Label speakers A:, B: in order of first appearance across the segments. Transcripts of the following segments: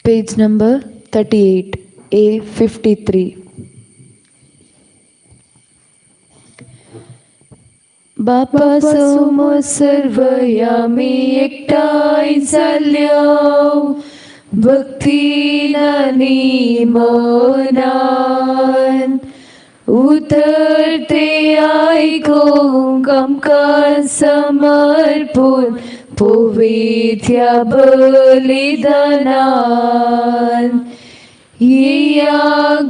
A: Page number 38, A53. बापा समो सर्वयामी एकठांय जाल्या भक्तीन आनी मनान उतर ते आयकूंक आमकां समर्पून पवित्या बलिदानान येया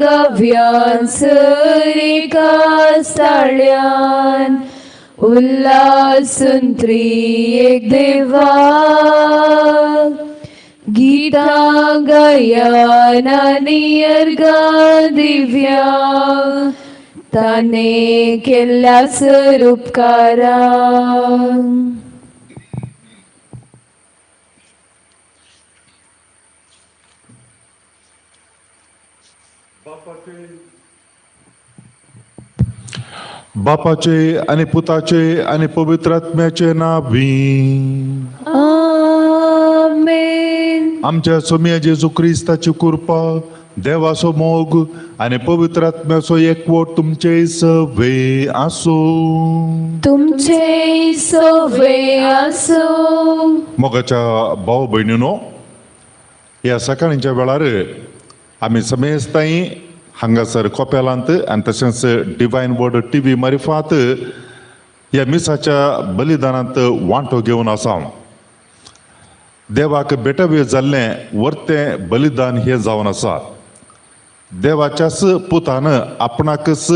A: गाव्यान सरेका साळ्यान उल्हासून त्रिएक देवा गीतां गायन आनी अर्घां दिव्या ताणें केल्ल्या सर उपकारांक.
B: बापाचे आनी पुताचे आनी पवित्र आत्म्याचे नांवी.
A: आमेन.
B: आमच्या सोम्या जेजू क्रिस्ताची कृपा, देवाचो मोग आनी पवित्र आत्म्याचो एकवट तुमचे सवे आसूं.
A: तुमचे सवे आसूं.
B: मोगाच्या भाव भयणीनो, ह्या सकाळींच्या वेळार आमी समेस्तांय हांगासर कोपेलांत आनी तशेंच डिवायन वर्ड टी व्ही मारिफात ह्या मिसाच्या बलिदानांत वांटो घेवन आसा. देवाक बेटवे जाल्लें वर्तें बलिदान हें जावन आसा. देवाच्याच पुतान आपणाकच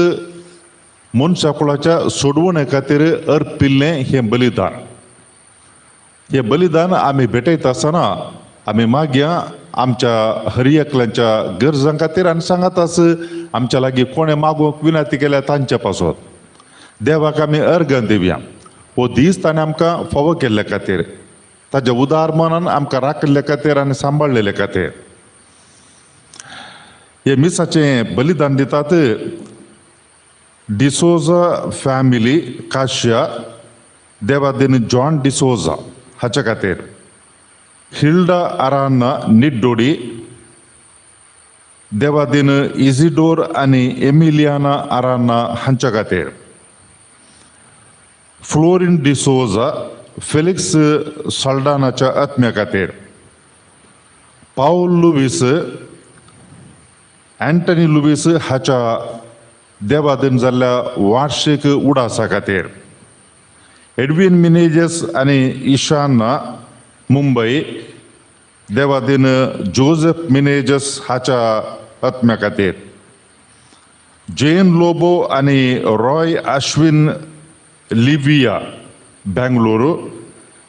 B: मनशा कुळाच्या सोडवणे खातीर अर्पिल्लें हें बलिदान. हें बलिदान आमी भेटयता आसतना आमी मागया आमच्या हर एकल्यांच्या गरजां खातीर आनी सांगाताच आमच्या लागीं कोणें मागूंक विनंती केल्या तांचे पासत देवाक आमी अर्गां दिवया. हो दीस ताणें आमकां फावो केल्ले खातीर, ताच्या उदार मनान आमकां राखिल्ले खातीर आनी सांबाळिल्ले खातीर हे मिसाचें बलिदान दितात डिसोजा फॅमिली काश्या देवादीन जॉन डिसोजा हाच्या खातीर, हिल्डा आरान्ना निड्डोडी देवादीन इजिडोर आनी एमिलियाना आरान्ना हांच्या खातीर, फ्लोरीन डिसोजा फेलिक्स साल्डानाच्या आत्म्या खातीर, पावल लुवीस अँटनी लुवीस हाच्या देवादीन जाल्ल्या वार्षीक उडासा खातीर, एडवीन मिनेजस आनी इशाना मुंबय देवादीन जोसेफ मिनेजस हाच्या आत्म्या खातीर, जेन लोबो आनी रॉय अश्विन लिविया बेंगलुरू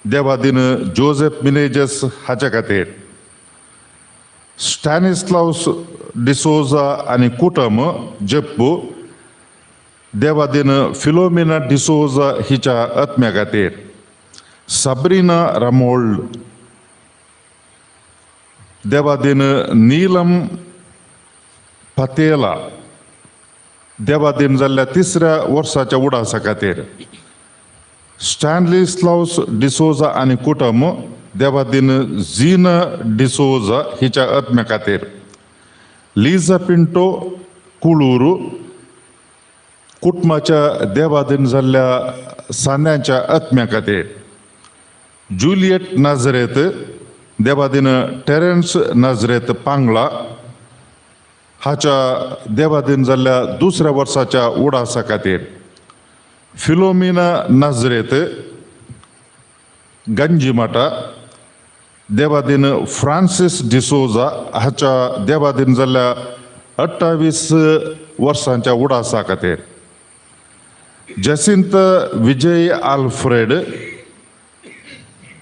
B: देवादीन जोसेफ मिनेजस हाच्या खातीर, स्टॅनिस्लावस डिसोजा आनी कुटम जप्पू देवादीन फिलोमिना डिसोजा हिच्या आत्म्या खातीर, सबरीना रमोल्ड देवादीन नीलम पतेला देवादीन जाल्ल्या तिसऱ्या वर्साच्या उडासा खातीर, स्टॅनलिस्लावस डिसोजा आनी कुटम देवादीन झीना डिसोजा हिच्या आत्म्या खातीर, लिजा पिंटो कुळूर कुटुंबाच्या देवादीन जाल्ल्या सांद्यांच्या आत्म्या खातीर, जुलियट नाजरेत देवादीन टेरन्स नाजरेत पांगळा हाच्या देवादीन जाल्ल्या दुसऱ्या वर्साच्या उडासा खातीर, फिलोमिना नाजरेत गंजिमाटा देवादीन फ्रांसीस डिसोजा हाच्या देवादीन जाल्ल्या 28 वर्सांच्या उडासा खातीर, जसिंत विजय आल्फ्रेड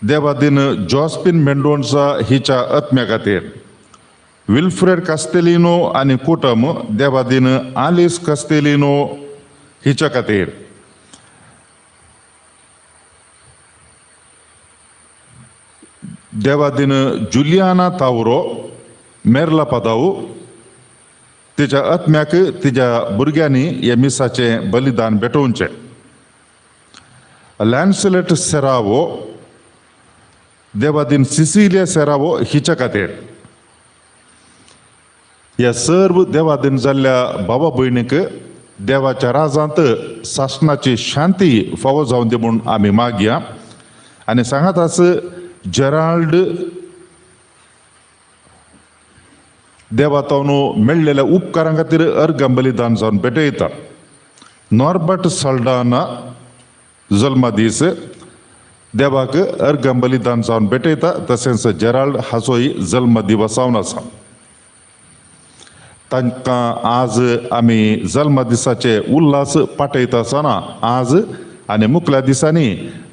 B: देवादीन जॉस्पिन मेंडोन्सा हिच्या आत्म्या खातीर, विल्फ्रेड कास्तेलिनो आनी कुटम देवादीन आलिस कास्तेलिनो हिच्या खातीर, देवादीन जुलियाना तावरो मेरला पदाऊ तिच्या आत्म्याक तिच्या भुरग्यांनी हे मिसाचें बलिदान भेटोवचें, लॅन्सलेट सेरावो देवादीन सिसिलिया सेरावो हिच्या खातीर, ह्या सर्व देवादीन जाल्ल्या बाबा भयणीक देवाच्या राजांत सासणाची शांती फावो जावन दी म्हूण आमी मागया. आनी सांगात आस जेराल्ड देवातावन मेळ्ळेल्या उपकारां खातीर अर्घ बलिदान जावन भेटयता. नॉर्बर्ट साल्डाना जल्मदीस देवाक अर्घ बलिदान जावन भेटयता. तशेंच जेराल्ड हाचोय जल्मदिवस जावन आसा. तांकां आज आमी जल्मदिसाचे उल्हास पाठयता आसतना आज आनी मुखल्या दिसांनी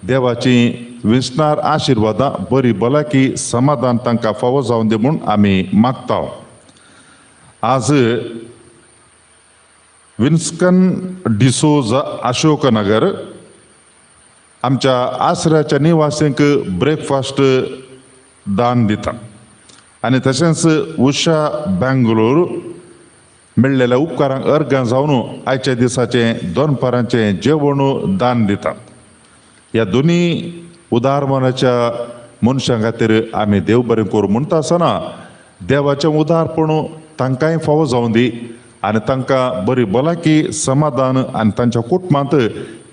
B: देवाची विसणार आशिर्वादां बरी भलायकी समाधान तांकां फावो जावन दी म्हूण आमी मागता. आज विन्स्कन डिसोजा अशोकनगर आमच्या आसऱ्याच्या निवासींक ब्रेकफास्ट दान दिता. आनी तशेंच उषा बेंगलोर मेळ्ळेल्या उपकारांक अर्गां जावन आयच्या दिसाचें दोनपारांचें जेवण दान दिता. ह्या दोनी उदारमनाच्या मनशां खातीर आमी देव बरें करूं म्हणटा आसतना देवाचें उदारपण तांकांय फावो जावं दी आनी तांकां बरी भलायकी समाधान आनी तांच्या कुटुंबांत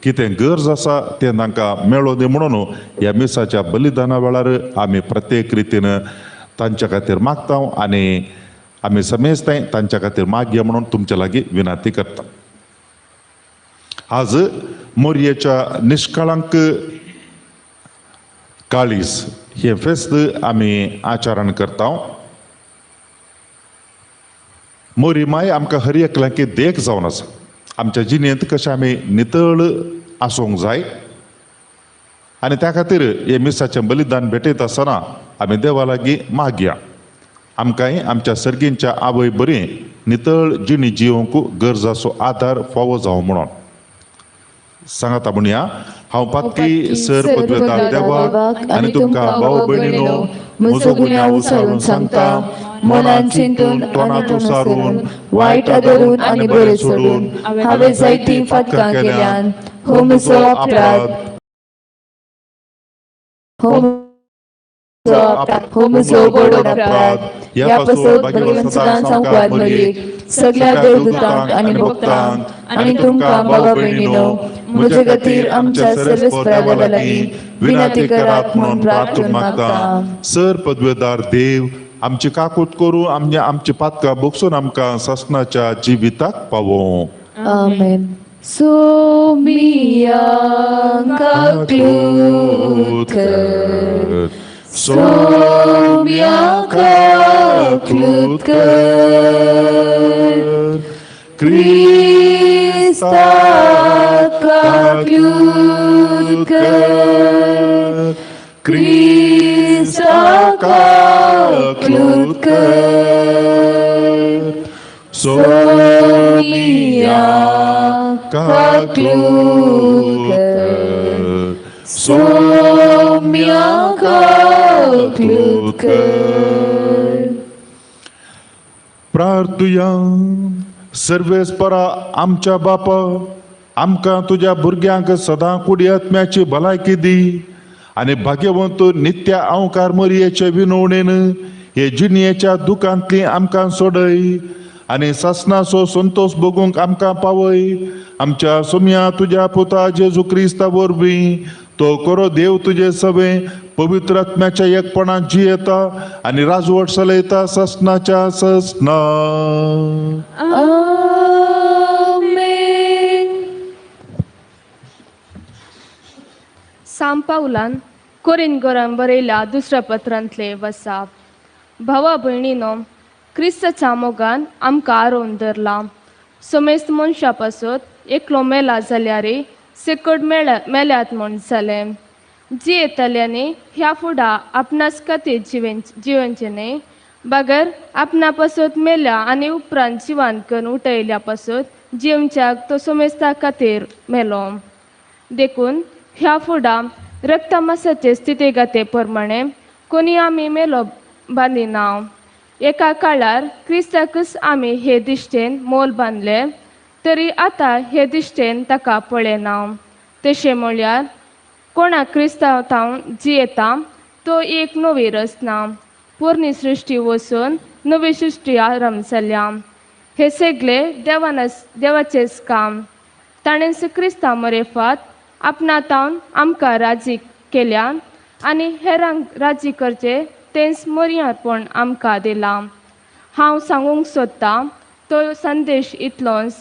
B: कितें गरज आसा तें तांकां मेळों दी म्हणून ह्या मिसाच्या बलिदाना वेळार आमी प्रत्येक रितीन तांच्या खातीर मागता आनी आमी समेजताय तांच्या खातीर मागया म्हणून तुमच्या लागीं विनंती करता. आज मोरयेच्या निश्कळांक काळीस हें फेस्त आमी आचरण करता. मोरी माय आमकां हर एकल्याकी देख जावन आसा. आमच्या जिणेंत कशें आमी नितळ आसूंक जाय आनी त्या खातीर हे मिसाचें बलिदान भेटयत आसतना आमी देवा लागीं मागया आमकांय आमच्या सर्गींच्या आवय बरी नितळ जिणी जिवंक गरजाचो आदार फावो जावं म्हणून सांगाता म्हणया. हांव पातकी सर पदवेदार देवाक आनी तुमकां भाव भयणीनो म्हजो गुन्यांव उसारून सांगता.
A: मनान चिंतून तोंडात उसारून वायट आदरून आनी बरें सोडून हांवें जायतीं फातकां केल्यान. हो म्हजो अपराध, हो म्हजो व्हड अपराध. ह्या पासत भगवान सदां सामकार मरयेक सगळ्या देवदूतांक आनी भक्तांक आनी तुमकां बाबा भयणीनो म्हजे खातीर आमच्या सर्वेस्परा लागीं विनंती करात म्हणून प्रार्थना मागता.
B: सर पदवेदार देव आमची काकूत करूं आमचे आमची पातकां बोगसून आमकां सासणाच्या जिविताक पावोवं.
A: आमेन. सोमिया काकलूत कर, सोम्या काकलूत कर, क्रिस्ता काकलूत कर, क्रिस्ता काकलूत कर, सोमिया काकलूत कर, सोम्या काकलूत कर.
B: प्रार्थुया. सर्वेस्परा आमच्या बापा आमकां तुज्या भुरग्यांक सदां कुडी आत्म्याची भलायकी दी आनी भाग्यवंत नित्य अंवकार मरयेचे विनवणेन हे जिणयेच्या दुखांतली आमकां सोडय आनी सासणाचो संतोश भोगूंक आमकां पावय. आमच्या सोम्या तुज्या पुता जेजू क्रिस्ता वरवीं तो करो देव तुजे सवे पवित्र आत्म्याच्या एकपणात जियेता आनी राजवट चलयता सासणाच्या सासणा.
A: आमेन.
C: सांपावलान कोरिनगरान बरयल्या दुसऱ्या पत्रांतले वसाप. भावा भयणीनो, क्रिस्ताच्या मोगान आमकां आरोवन धरला. समेस्त मनशा पासत एकलो मेला जाल्यार सिकट मेल्यात म्हूण जालें. जियेतल्यांनी ह्या फुडा आपणास खातीर जिवनचें न्हय, बगर आपणा पासत मेल्या आनी उपरांत जिवान करून उठयल्या पासत जिवच्याक तो समेस्ता खातीर मेलो. देखून ह्या फुडा रक्तमासाचे स्थिती गाते प्रमाणे कोणी आमी मेलो बांदिना. एका काळार क्रिस्ताकच आमी हे दिश्टेन मोल बांदले तरी आतां हे दिश्टेन ताका पळयना. तशें म्हळ्यार कोणा क्रिस्तांव जियेता तो एक नवी रचना, पोरणी सृश्टी वचून नवी सृश्टी आरंभ जाल्या. हे सगळे देवानस देवाचेच काम. ताणेंच क्रिस्ता मरेफात आपणा तावन आमकां राजी केल्या आनी हेरांक राजी करचें तेंच मोरयार्पण आमकां दिलां. हांव सांगूंक सोदतां तो संदेश इतलोच,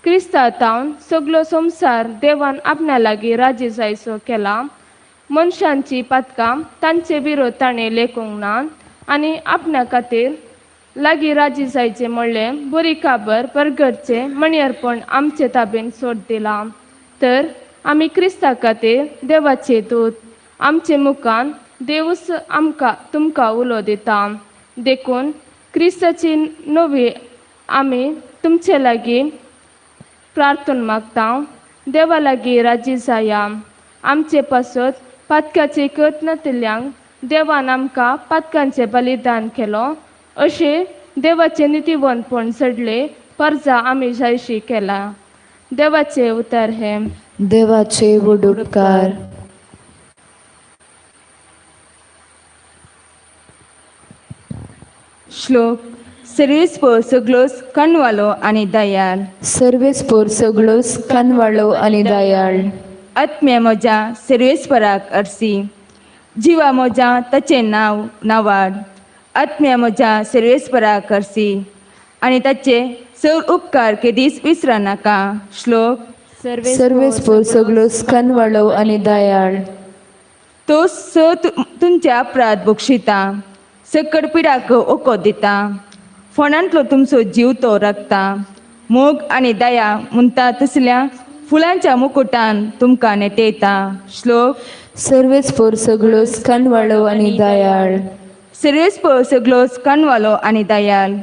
C: क्रिस्ता तावन सगलो संवसार देवान आपणा लागीं राजी जायसो केला. मनशांची पातकां तांचे विरोध ताणें लेखूंक ना आनी आपणा खातीर लागीं राजी जायचें म्हणलें बरी खबर परगटचें मणयर्पण आमचे ताबेन सोड दिलां. तर आमी क्रिस्ता खातीर देवाचे दूत. आमचे मुखान देवूच आमकां तुमकां उलो दिता. देखून क्रिस्ताची नवी आमी तुमचे लागीं प्रार्थना मागता, देवा लागीं राजी जाया. आमचे पासत पातकाची कत नातिल्ल्यांक देवान आमकां पातकांचें बलिदान केलो, अशें देवाचें नितीवंतपण चडले परजा आमी जायशी केला. देवाचें उतर हें.
A: देवाचे व्हड उपकार.
D: श्लोक. सर्वेस्पर सगळोच कणवालो आनी दयाल.
A: सर्वेस्पोर सगळोच कानवाळो आनी दयाळ.
D: आत्म्या म्हज्या सर्वेस्पराक अर्सी, जिवा म्हज्या ताचें नांव नावाड. आत्म्या म्हज्या सर्वेस्पराक अर्सी आनी ताचे चड उपकार केदीच विसरनाका. श्लोक.
A: सर्वेस्पोर सगळोच कानवाळो आनी दयाळ.
D: तो स तुमचे अपराध बक्षिता, सकड पिडाक ओको दिता, फोंडांतलो तुमचो जीव तो राखता. मोग आनी दया म्हणटा तसल्या फुलांच्या मुकुटान तुमकां नेटयता. श्लोक.
A: सर्वेस्पोर सगळोच कानवाळो आनी दयाळ.
D: सर्वेस्पर सगळोच कानवालो आनी दयाल,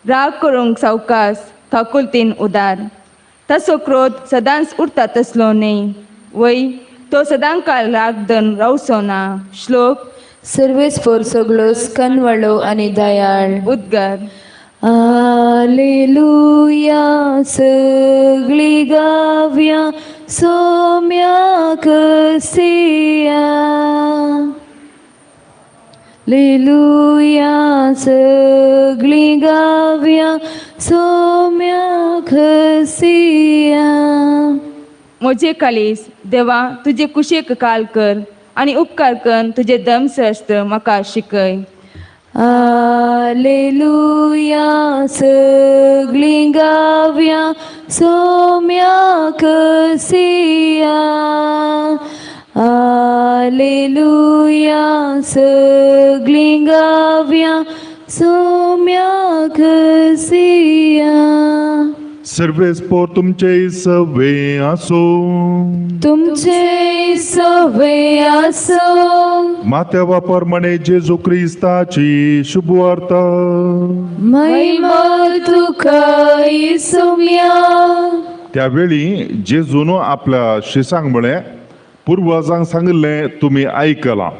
D: राग करूंक सावकास, काकुलतीन उदार. ताचो क्रोध सदांच उरता तसलो न्हय, वय तो सदांकाळ राग धरून रावचो ना. श्लोक.
A: सर्वेस्पोर सगळोच कानवाळो आनी दयाळ.
D: उद्गार.
A: आलेलुया सगळी गाव्या सोम्याक सिया. लेलुया सगळी गाव्या सोम्याक सिया.
D: म्हजे कालीस देवा तुजे कुशीक काल कर आनी उपकार कर तुजे धर्मशास्त्र म्हाका शिकय.
A: आलेलुया सगळी गाव्या सोम्याक सिया. आलेलुया सगळी गाव्या सोम्याक सिया.
B: सर्वेस्पोर तुमचे सवे आसो.
A: तुमचे सवे आसो.
B: मात्या वापर म्हणे जेजू क्रिस्ताची शुभवार्ता.
A: महिमा तुका सोम्या.
B: त्यावेळी जेजून आपल्या शिसांक म्हळें, पुर्वजांक सांगिल्लें तुमी आयकलां,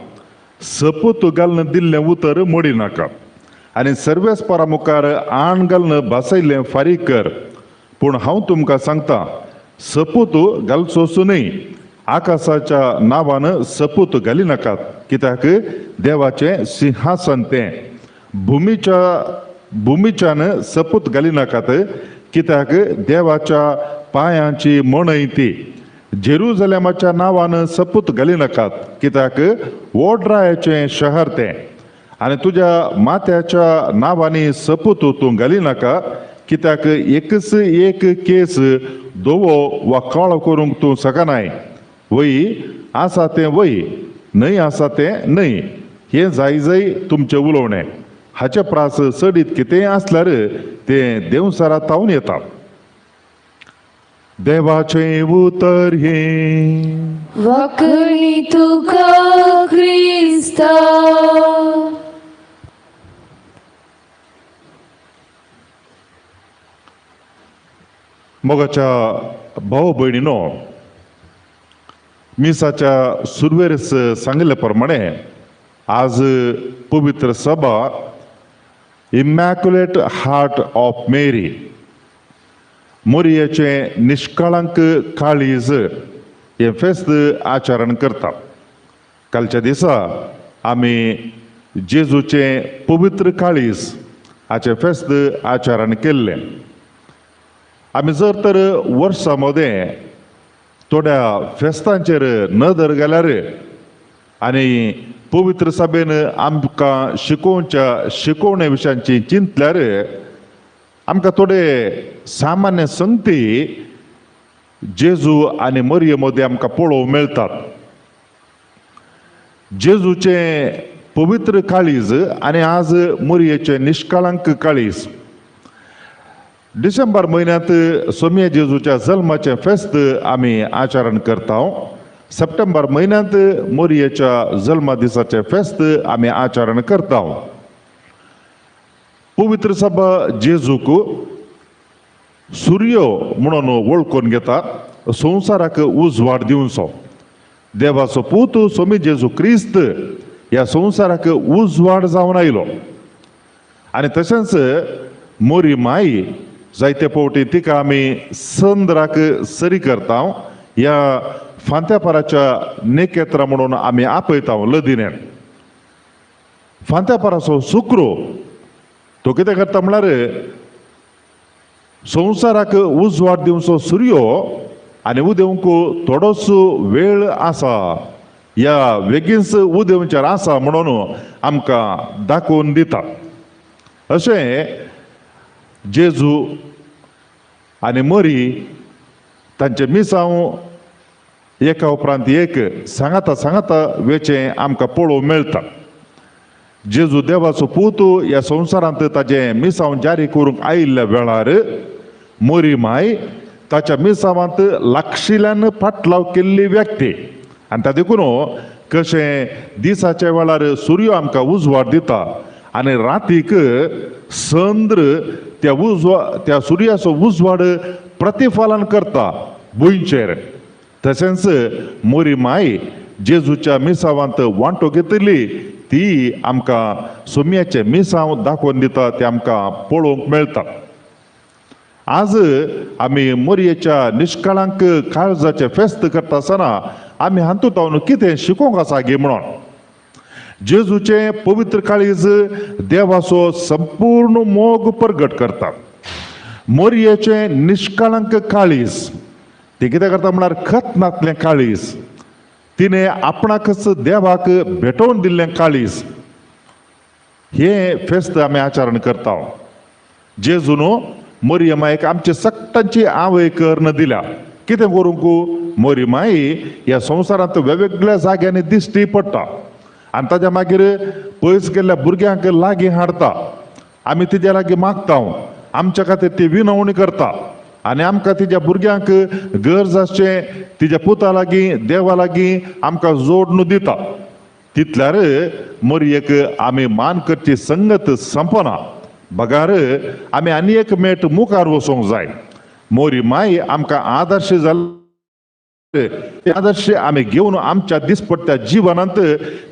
B: सपूत घालून दिल्लें उतर मोडी नाका आनी सर्वेस्परा मुखार आण घालून भासयल्लें फारीक कर. पूण हांव तुमकां सांगता, सपूत घालचोच न्हय, आकाशाच्या नांवान सपूत घाली नाकात, कित्याक देवाचें सिंहासन तें. भुमीच्यान सपूत घाली नाकात, कित्याक देवाच्या पांयांची मणय ती. जेरुजलेमाच्या नांवान सपूत घाली नाकात, कित्याक वोडरायाचें शहर तें. आनी तुज्या मात्याच्या नांवांनी सपूत तूं घाली नाका, कित्याक एकच एक केस धवो वा काळो करूंक तूं शकनाय. वय आसा तें वय, न्हय आसा तें न्हय, हें जाय जाय तुमचें उलोवणें. हाचे प्रास चडीत कितेंय आसल्यार तें देंवचारा तावन येता. देवाचें उतर हें.
A: वाकणी तुका क्रिस्ता.
B: मोगाच्या भाव भयणीनो, मिसाच्या सुरवेरच सांगिल्ले प्रमाणे आज पवित्र सभा इमॅक्युलेट हार्ट ऑफ मेरी, मोरयेचें निष्कळंक काळीज हें फेस्त आचरण करता. कालच्या दिसा आमी जेजूचें पवित्र काळीज हाचें फेस्त आचरण केल्लें. आमी जर तर वर्सां मदें थोड्या फेस्तांचेर नदर घाल्यार आनी पवित्र सभेन आमकां शिकोवच्या शिकोवणे विशयांची चिंतल्यार आमकां थोडे सामान्य संगती जेजू आनी मरिये मदें आमकां पळोवंक मेळटात. जेजूचें पवित्र काळीज आनी आज मरियेचें निश्कळंक काळीज. डिसेंबर म्हयन्यांत सोमये जेजूच्या जल्माचें फेस्त आमी आचरण करता. सप्टेंबर म्हयन्यांत मोरयेच्या जल्मा दिसाचें फेस्त आमी आचरण करता. पवित्र सभा जेजूक सुर्यो म्हणून वळखून घेता, संवसाराक उजवाड दिवचो. देवाचो पूत सोमी जेजू क्रिस्त ह्या संवसाराक उजवाड जावन आयलो. आनी तशेंच मोरी माई जायते फावटी तिका आमी संद्राक सरी करता. ह्या फांत्यापाराच्या नेकेत्रां म्हणून आमी आपयता लदिनेन. फांत्यापाराचो सुक्रो तो कितें करता म्हणल्यार संवसाराक उजवाड दिवचो सुर्यो आनी उदेवंक थोडोसो वेळ आसा, ह्या वेगींच उदेवचेर आसा म्हणून आमकां दाखोवन दिता. अशें जेजू आनी मरी तांचें मिसांव एका उपरांत एक सांगाता सांगाता वेचें आमकां पळोवंक मेळटा. जेजू देवाचो पूत ह्या संवसारांत ताजें मिसांव जारी करूंक आयिल्ल्या वेळार मोरी माय ताच्या मिसांवांत लागशिल्ल्यान फाटलाव केल्ली व्यक्ती. आनी ता देखून कशें दिसाच्या वेळार सुर्यो आमकां उजवाड दिता आनी रातीक संद्र त्या त्या सुर्याचो उजवाड प्रतिफलन करता भुंयचेर. तशेंच मोरी माय जेजूच्या मिसावांत वांटो घेतली ती आमकां सोम्याचें मिसांव दाखोवन दिता, तें आमकां पळोवंक मेळटा. आज आमी मोरयेच्या निश्कळांक काळजाचें फेस्त करता आसतना आमी हातूंत कितें शिकोवंक आसा गे म्हणून जेजूचें पवित्र काळीज देवाचो संपूर्ण मोग प्रगट करता. मोरयेचें निश्कळंक काळीज ती कितें करता म्हळ्यार खत नातलें काळीज, तिणें आपणाकच देवाक भेटोवन दिल्लें काळीज. हें फेस्त आमी आचरण करता. जेजून मोरये मायक आमचे सगळ्यांची आवय करून दिल्या. कितें करूंक मोरी माई ह्या संवसारांत वेगवेगळ्या जाग्यांनी दिश्टी पडटा आनी ताज्या मागीर पयस गेल्ल्या भुरग्यांक लागीं हाडटा. आमी तिज्या लागीं मागता, आमच्या खातीर ती विनवणी करता आनी आमकां तिज्या भुरग्यांक गरज आसचें तिज्या पुता लागीं देवा लागीं आमकां जोडणू दिता. तितल्यार मोरयेक आमी मान करची संगत संपना, बगार आमी आनी एक मेट मुखार वचूंक जाय. मोरी माई आमकां आदर्श जाले, आदर्श आमी घेवन आमच्या दिसपट्ट्या जिवनांत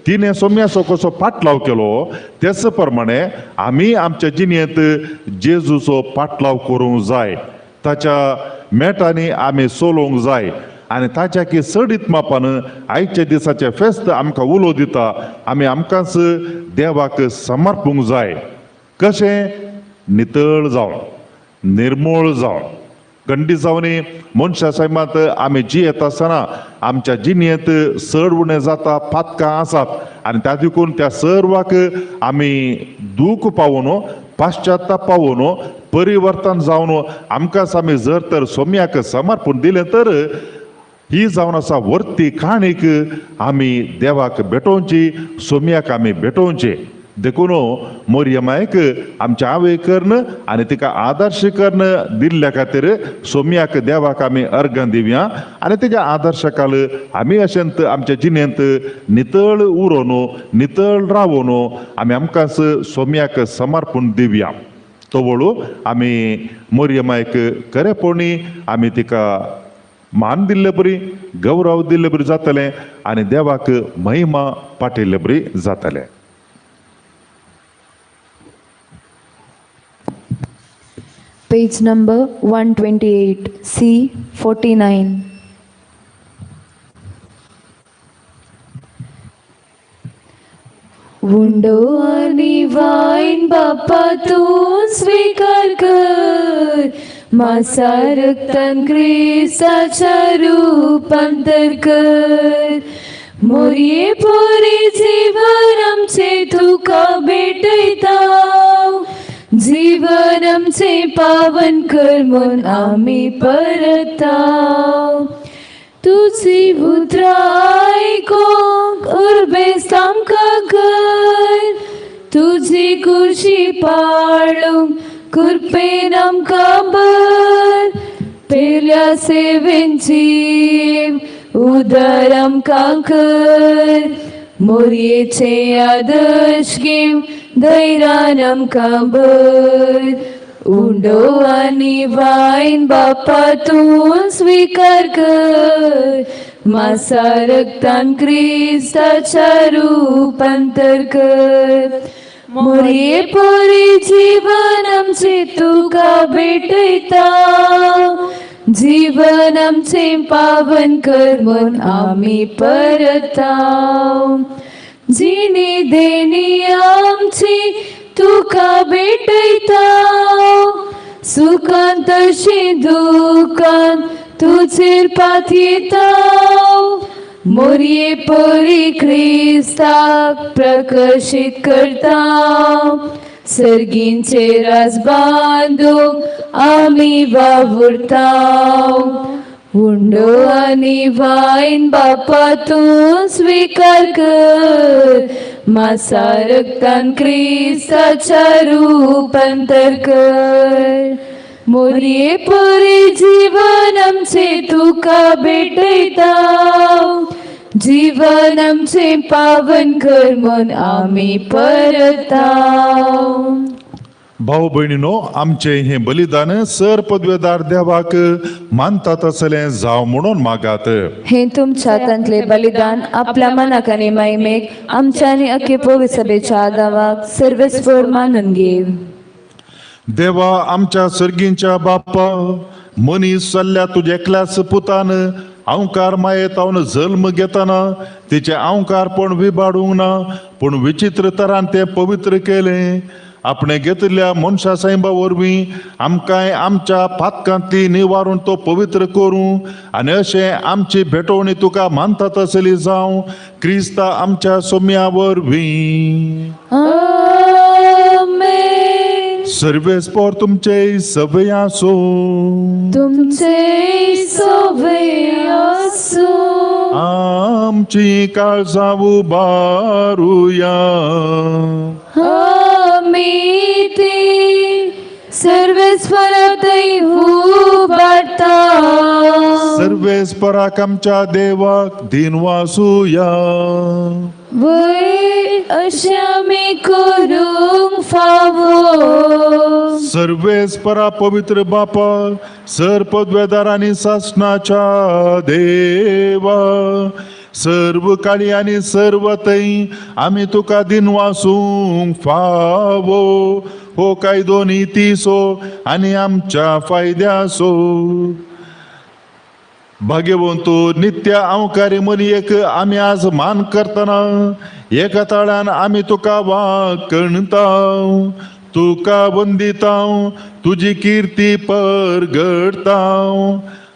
B: तिणें सोम्याचो कसो पाटलाव केलो तेच प्रमाणे आमी आमच्या जिणेंत जेजूचो पाटलाव करूंक जाय. ताच्या मेटांनी आमी चलोवंक जाय आनी ताच्या की चडीत मापान आयच्या दिसाचें फेस्त आमकां उलो दिता. आमी आमकांच देवाक समर्पूंक जाय. कशें? नितळ जावन, निर्मूळ जावन, गंडी जावनी मनशा सैमांत आमी जियेत आसतना आमच्या जिणेंत चड उणें जाता पातकां आसात आनी त्या देखून त्या सर्वाक आमी दूख पावोवन पाश्चात्ताप पावोवन परिवर्तन जावन आमकांच आमी जर तर सोम्याक समर्पण दिलें तर ही जावन आसा वर्ती काणीक आमी देवाक भेटोवची, सोम्याक आमी भेटोवचे. देखून मोरयमायक आमच्या आवय कर्ण आनी तिका आदर्श कर्ण दिल्ल्या खातीर सोम्याक देवाक आमी अर्गां दिवया आनी तेज्या आदर्शकाल आमी अशेंत आमच्या जिणेंत नितळ उरोवन नितळ रावोन आमी आमकांच सोम्याक समर्पण दिवया. तवळू आमी मोरयमायक खरेपणी आमी तिका मान दिल्ले बरी, गौरव दिल्ले बरी जातलें आनी देवाक महिमा पाठयल्ले बरी जातलें.
A: Page number 128, C 49. उंडो आनी वायन बापा तूं स्विकार कर, मासा रक्तान क्रिस्ताच्या रुपांतर कर. मोरये पोरी जीवन आमचे तुका भेटयता, जीवन आमचे पावन कर म्हूण आमी परता. तुजी उतरां आयकूंक उर्बेस्त आमकां कर, तुजी कुशी पाळूंक कृपेन आमकां भर. पेल्या सेवेन जीव उदर आमकां कर, मोरयेचे आदर्श घेवन धैर्यान आमकां भर. उंडो आनी वायन बापा तूं स्विकार कर, मासा रक्तान क्रिस्ताच्या रुपांतर कर. मोरये पोरी जीवन आमचे तुका भेटयता, जीवन आमचे पावन कर म्हूण आमी परता. जिणी देणी आमची तुका भेटयता, सुखान तशी दुखान तुजेर पातयेता. मोरये परी क्रिस्ताक प्रकाशीत करता, सर्गींचे राज बांदूंक आमी वावुरता. उंडो आनी वायन बापा तूं स्विकार कर, मासा रक्तान क्रिस्ताच्या रुपांतर कर. मोरये परी जीवन आमचे तुका भेटयता, जीवन आमचे पावन कर म्हूण आमी परता.
B: भाऊ भयणीनो, आमचें हें बलिदान सर पदवेदार देवाक मानतात असलें जावं म्हणून मागात.
A: हे तुमच्या हातांतले बलिदान आपल्या मनाक आनी महिमेक आमच्या आनी अख्खे पवित्र सभेच्या आदावाक सर्वेस्पर मानून घेव.
B: देवा आमच्या सर्गींच्या बाप्पा, मनीस चल्ल्या तुज्या एकल्याच पुतान अंकार मायेतावन जल्म घेतना तिचें अंकारपण विबाडूंक ना, पूण विचित्र तरान तें पवित्र केलें. आपणें घेतिल्ल्या मनशा सायबा वरवीं आमकांय आमच्या पातकांतली निवारून तो पवित्र करूं आनी अशें आमची भेटवणी तुका मानतात आसली जावं, क्रिस्ता आमच्या सोम्या वरवीं.
A: आमेन.
B: सर्वेस्पोर तुमचे सगळे आसूं.
A: तुमचे सोवे आसूं.
B: आमची काळजां उबारुया.
A: आमी ती सर्वेस्परातय उबारता.
B: सर्वेस्पराक आमच्या देवाक दिनवासुया.
A: वय अशें आमी करूंक फावो.
B: सर्वेस्परा पवित्र बापा, सर पदवेदार आनी सासणाच्या देवा, सर्व काळी आनी सर्व थंय आमी तुका दिनवासूंक फावो. हो कायदो नितीसो आनी आमच्या फायद्यासो. भाग्यवंत नित्य अंकारी मनी आमी आज मान करतना एका ताळ्यान आमी तुका वाकणता, तुका वंदिता, तुजी किर्ती परगडता.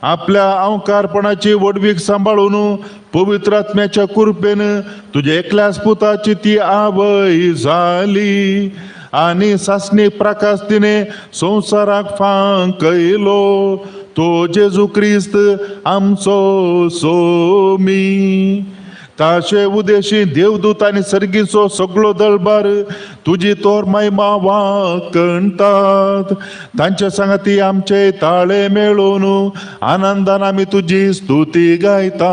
B: आपल्या अंकारपणाची वडवीक सांबाळून पवित्र आत्म्याच्या कृपेन तुझ्या एकल्याच पुताची ती आवय झाली आनी सासणी प्रकाश तिने संवसाराक फांकयलो, तो जेजू क्रिस्त आमचो सोमी. ताशे उदेशी देवदूत आनी सर्गीचो सगळो दळबार तुजी तोर महिमा वाकणतात. तांच्या सांगाती आमचे ताळे मेळोवन आनंदान आमी तुजी स्तुती गायता.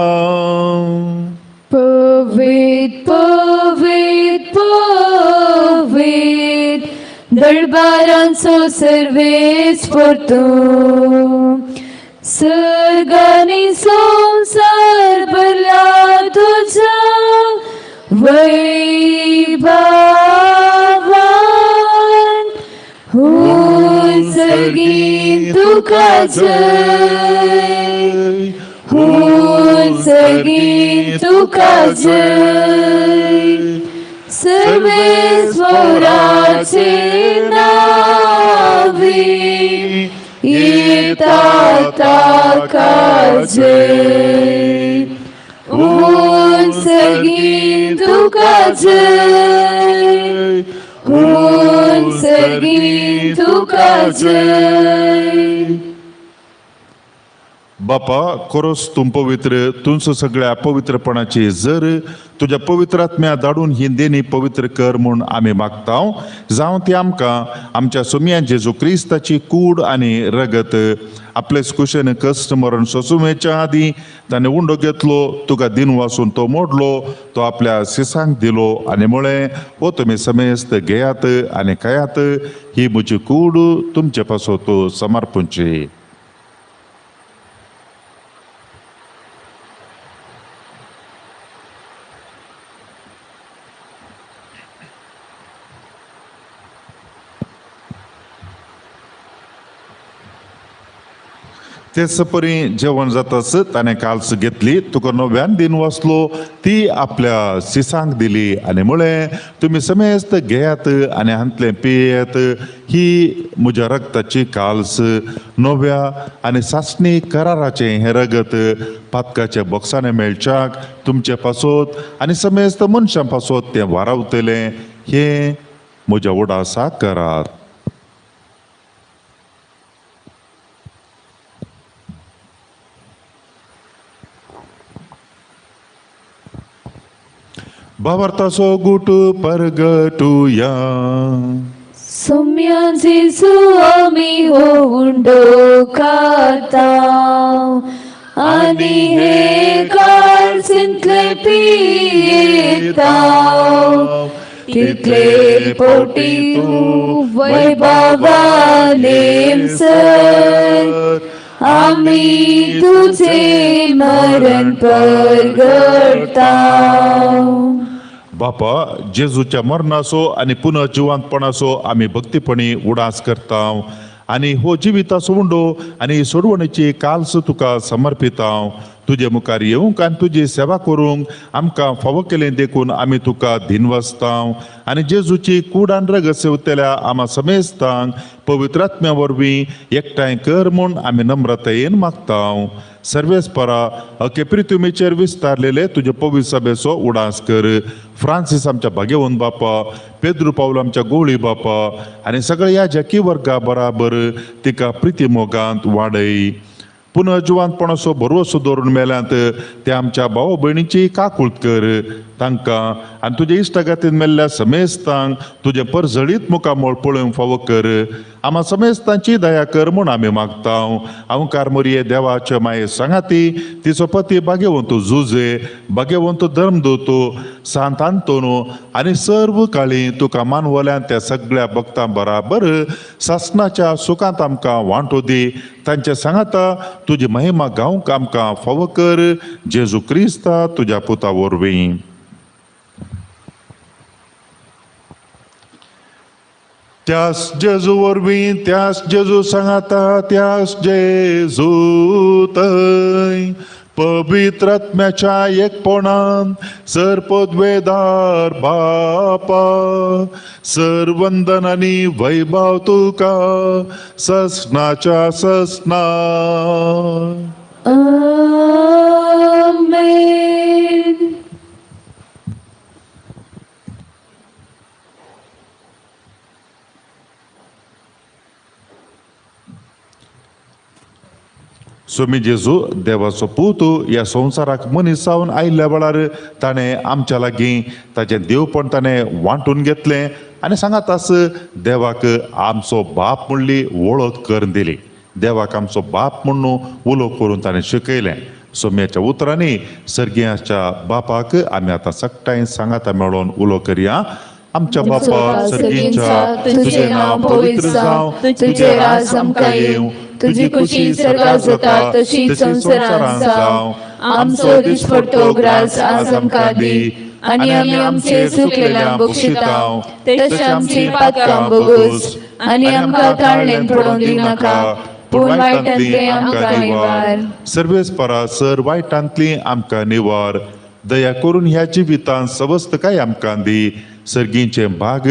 A: पवित पवित पवित दळबारांचो सर्वेस्पर तूं, सर्गानी संवसार भरला तुझ्या वैभवान. हुन सर्गीन तुका जय, हुन सर्गीन तुका जय, सर्वेस्वराचे नावी येता ताका जय उंचगी तुका जय उंचगी तुका जय.
B: बापा खरोच तूं पवित्र, तुमचो सगळ्या पवित्रपणाची जर तुज्या पवित्र आत्म्या धाडून ही देणी पवित्र कर म्हूण आमी मागता. जावं ती आमकां आमच्या सोमया जेजू क्रिस्ताची कूड आनी रगत. आपले कुशेन कश्ट मरण सोंसुमेच्या आदीं ताणें उंडो घेतलो, तुका दिन वासून तो मोडलो, तो आपल्या सिसांक दिलो आनी म्हळें, हो तुमी समेस्त घेयात आनी खायात, ही म्हजी कूड तुमचे पासत समर्पणची. तेच परी जेवण जाताच ताणें काल्स घेतली, तुका नव्यान दिन वाचलो, ती आपल्या सिसांक दिली आनी म्हळें, तुमी समेस्त घेयात आनी हांतलें पियेत, ही म्हज्या रक्ताची काल्स, नव्या आनी सासणी कराराचें हें रगत पातकाच्या बोक्सांनी मेळच्याक तुमचे पासत आनी समेस्त मनशां पासत तें वारावतलें, हें म्हज्या उडासाक करात. भावार्थाचो गुट परगटुया.
A: सोम्या जेजू आमी हो उंडो खाता आनी हे काळसिंतले पियेता, तितले पोटी तूं वैभवालेम सर आमी तुझे मरण परगटता.
B: बापा जेजूच्या मरणाचो आनी पुनर्जिवंतपणाचो आमी भक्तीपणी उडास करता आनी हो जिविताचो उंडो आनी सोडवणेची काल्स तुका समर्पिता. तुजे मुखार येवंक आनी तुजी सेवा करूंक आमकां फावो केलें देखून आमी तुका दिनवासता आनी जेजूची कूड आनी रगत सेवतल्या आमा समेस्तांक पवित्र आत्म्या वरवीं एकठांय कर म्हूण आमी नम्रतायेन मागता. सर्वेस्परा अके प्रितुमेचेर विस्तारलेले तुजे पवित्र सभेचो उडास कर. फ्रांसीस आमच्या भाग्यवंत बापा, पेद्रू पावल आमच्या गोळी बापा आनी सगळ्या ह्या वर्गा बराबर तिका प्रिती मोगांत वाडय. पुनर्जिवंतपणाचो भरवसो दवरून मेल्यांत ते आमच्या भाव भयणीची काकूळत कर तांकां आनी तुज्या इश्टागातीन मेल्ल्या समेस्तांक तुजें परजळीत मुखामळ पळोवंक फावो कर. आमा समेस्तांची दया कर म्हूण आमी मागता. अवकार मोरये देवाचे माये सांगाती तिचो पती भाग्यवंत जुजे, भाग्यवंत धर्मदूत सांत आंतोनू आनी सर्व काळी तुका मानवल्यान त्या सगळ्या भक्तां बराबर सासणाच्या सुखांत आमकां वांटो दी. तांच्या सांगाता तुजी महिमा गावंक आमकां फावो कर. जेजू क्रिस्ता तुज्या पुता वरवीं. त्यास जेजू वरवीं, त्यास जेजू सांगाता, त्यास जेजू थंय पवित्र आत्म्याच्या एकपणान सर पदवेदार बापा, सर वंदन आनी वैभव तुका ससनाच्या ससना.
A: आमेन.
B: स्वामी जेजू देवाचो पूत ह्या संवसाराक मनीस जावन आयिल्ल्या वेळार ताणें आमच्या लागीं ताचें देवपण ताणें वांटून घेतलें आनी सांगात आस देवाक आमचो बाप म्हणली वळख करून दिली. देवाक आमचो बाप म्हणून उलो करून ताणें शिकयलें. सोम्याच्या उतरांनी सर्गियाच्या बापाक आमी आतां सगटांय सांगाता मेळोन उलो करया. आमच्या बापा सर्गींच्या, तुजें नांव पवित्र जावं,
A: तुजें राज आमकां येवं, तुजी खुशी सर्गात जाता तशी संवसारांत जावं. आमचो दिसपडतो ग्रास आज आमकां दी आनी आमी आमचे चुकलेल्यांक बक्षिता तशें आमची पातकां भोगोस आनी आमकां ताळणेन पडोवन दिनाका, पूण वायटांतलें आमकां निवार.
B: सर्वेस्परा सर वायटांतली आमकां निवार. दया करून ह्या जिवितांत सवस्तकाय आमकां दी. सर्गींचें भाग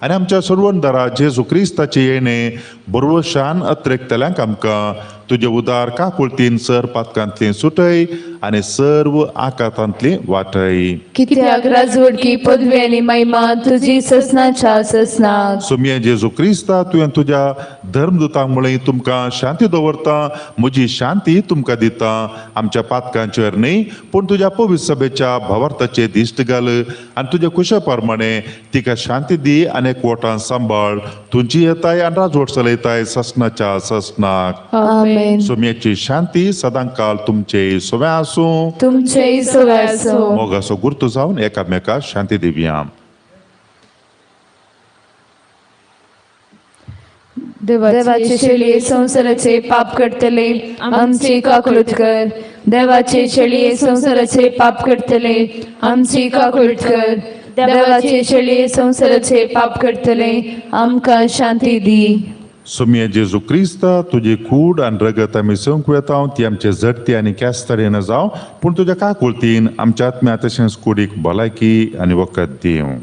B: आनी आमच्या सर्वंदरा जेजू क्रिस्ताचें येणें बरवशान अत्रेकतल्यांक आमकां तुजे उदार काकुळतीन सर पातकांतली सुटय आनी सर्व आकातांतली वाटय.
A: कित्याक राजवडकी पदवी आनी महिमा तुजी ससनाच्या ससनाक.
B: सोमया जेजू क्रिस्ता तुवें तुज्या धर्मदूतांक म्हळें तुमकां शांती दवरता, म्हजी शांती तुमकां दिता. आमच्या पातकांचेर न्हय पूण तुज्या पवित्र सभेच्या भावार्थाचे दिश्ट घाल आनी तुज्या कुशा प्रमाणे तिका शांती दी आनी एकवटान सांबाळ. तुजी येताय आनी राजवट चलयताय ससनाच्या ससनाक.
A: आमेन.
B: सोमयाची शांती सदांकाल तुमचे सव्या आसूं.
A: तुमचेय सवय आसूं.
B: मोगाचो गुर्तू जावन एकामेका शांती दिवया.
A: देवाचे शेळये संवसाराचे पाप करतले आमची काकळूत कर. देवाचे शेळये संवसाराचे पाप करतले आमची काकळूत कर. देवाचे शेळये संवसाराचे पाप करतले आमकां शांती दी.
B: सोमया जेजू क्रिस्ता तुजी कूड आनी रगत आमी संक वेता ती आमचे झडती आनी कॅस्तरेन जावं पूण तुज्या काकुळतीन आमच्या आत्म्या तशेंच कुडीक भलायकी आनी वखद दिवं.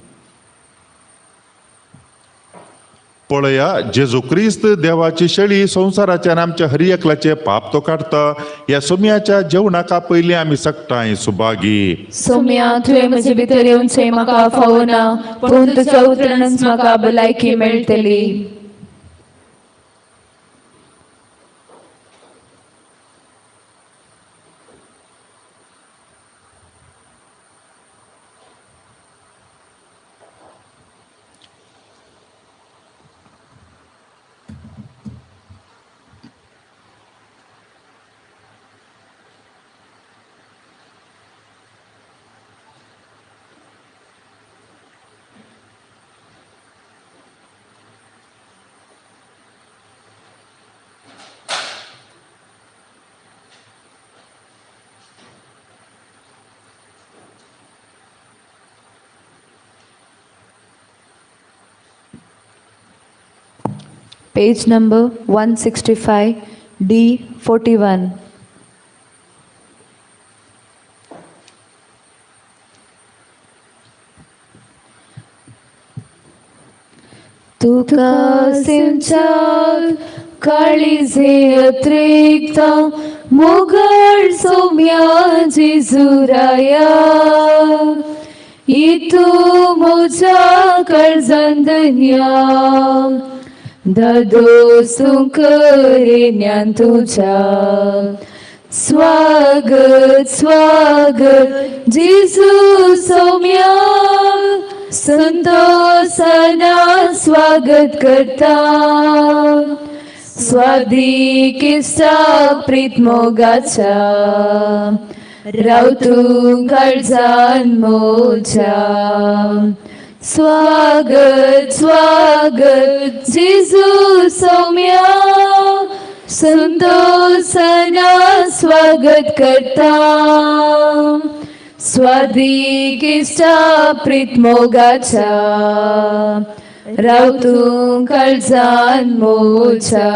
B: पळया जेजू क्रिस्त देवाची शेळी संवसाराचे आनी आमच्या हर एकल्याचे पाप तो काडता. ह्या सोमयाच्या जेवणाका पयलीं आमी सगटांय सुभागी.
A: सोम्या तुवें म्हजे भितर येवचें म्हाका फावना पूण तुज्या उतरानच म्हाका भलायकी मेळटली.
E: Page number 165, D 41.
A: तुका सिंचाल काळीजे अत्रेकता मुघळ सोम्या जेजुराया इतू म्हज्या काळजान धन्या दादोस करे ज्ञान तुझ्या. स्वागत स्वागत जेजू सौम्या संतोषाना स्वागत करता. स्वादिकिस्ता प्रीत मोगाच्या राव तूं काळजान मोज्या. स्वागत स्वागत जेजू सौम्या संतोषाना स्वागत करता. स्वादिकिस्ता प्रीत मोगाच्या राव तूं काळजान मोज्या.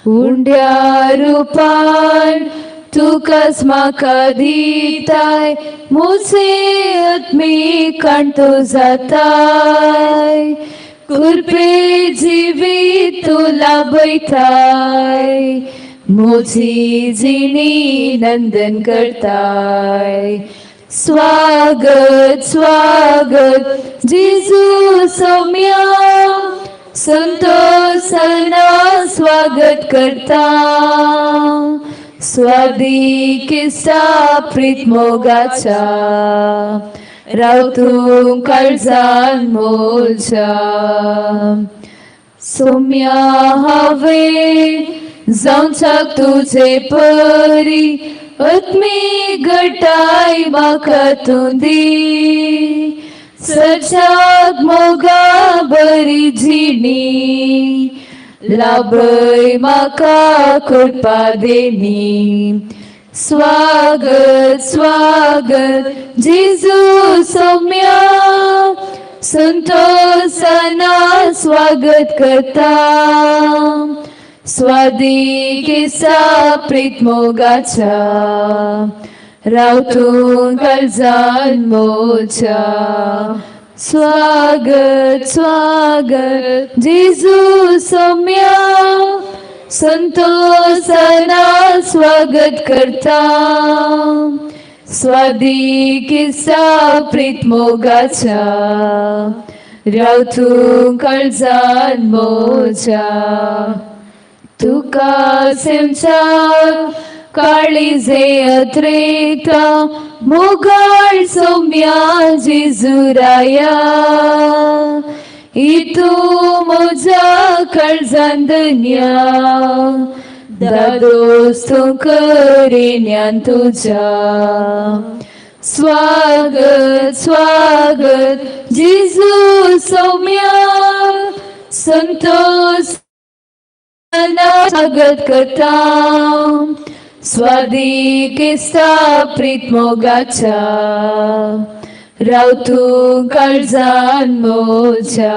A: उंड्या रुपान तुकाच म्हाका दिताय म्हजे आत्मीक कांटो जाताय. कृपे जिवीत तूं लाभयताय म्हजी जिणी नंदन करताय. स्वागत स्वागत जेजू सौम्या संतोषाना स्वागत करता. स्वादिकिस्ता प्रीत मोगाच्या राव तूं काळजान मोज्या. सौम्या हांवें जावच्याक तुजे परी आत्मीक घटाय म्हाका तूं दी. सच्चाक मोगा बरी जिणी लाभय म्हाका कृपा देणी. स्वागत स्वागत जेजू सौम्या संतोषाना स्वागत करता. स्वादिकिस्ता प्रीत मोगाच्या राव तूं काळजान मोज्या. स्वागत स्वागत जेजू सौम्या, संतोषाना स्वागत करता। स्वादिकिसा प्रीत मोगाच्या, राव तूं काळजान मोजा। तुका सेमच्या काळीजे अत्रेकता, मोगाळ सौम्या जेजुराया। इतू मोजा काळजान धन्या, दादोस तूं करिन्यान तुज्या। स्वागत स्वागत जेजू सौम्या, संतोष स्वागत करता। स्वादिकिस्ता प्रीत मोगाच्या, राव तूं काळजान मोजा।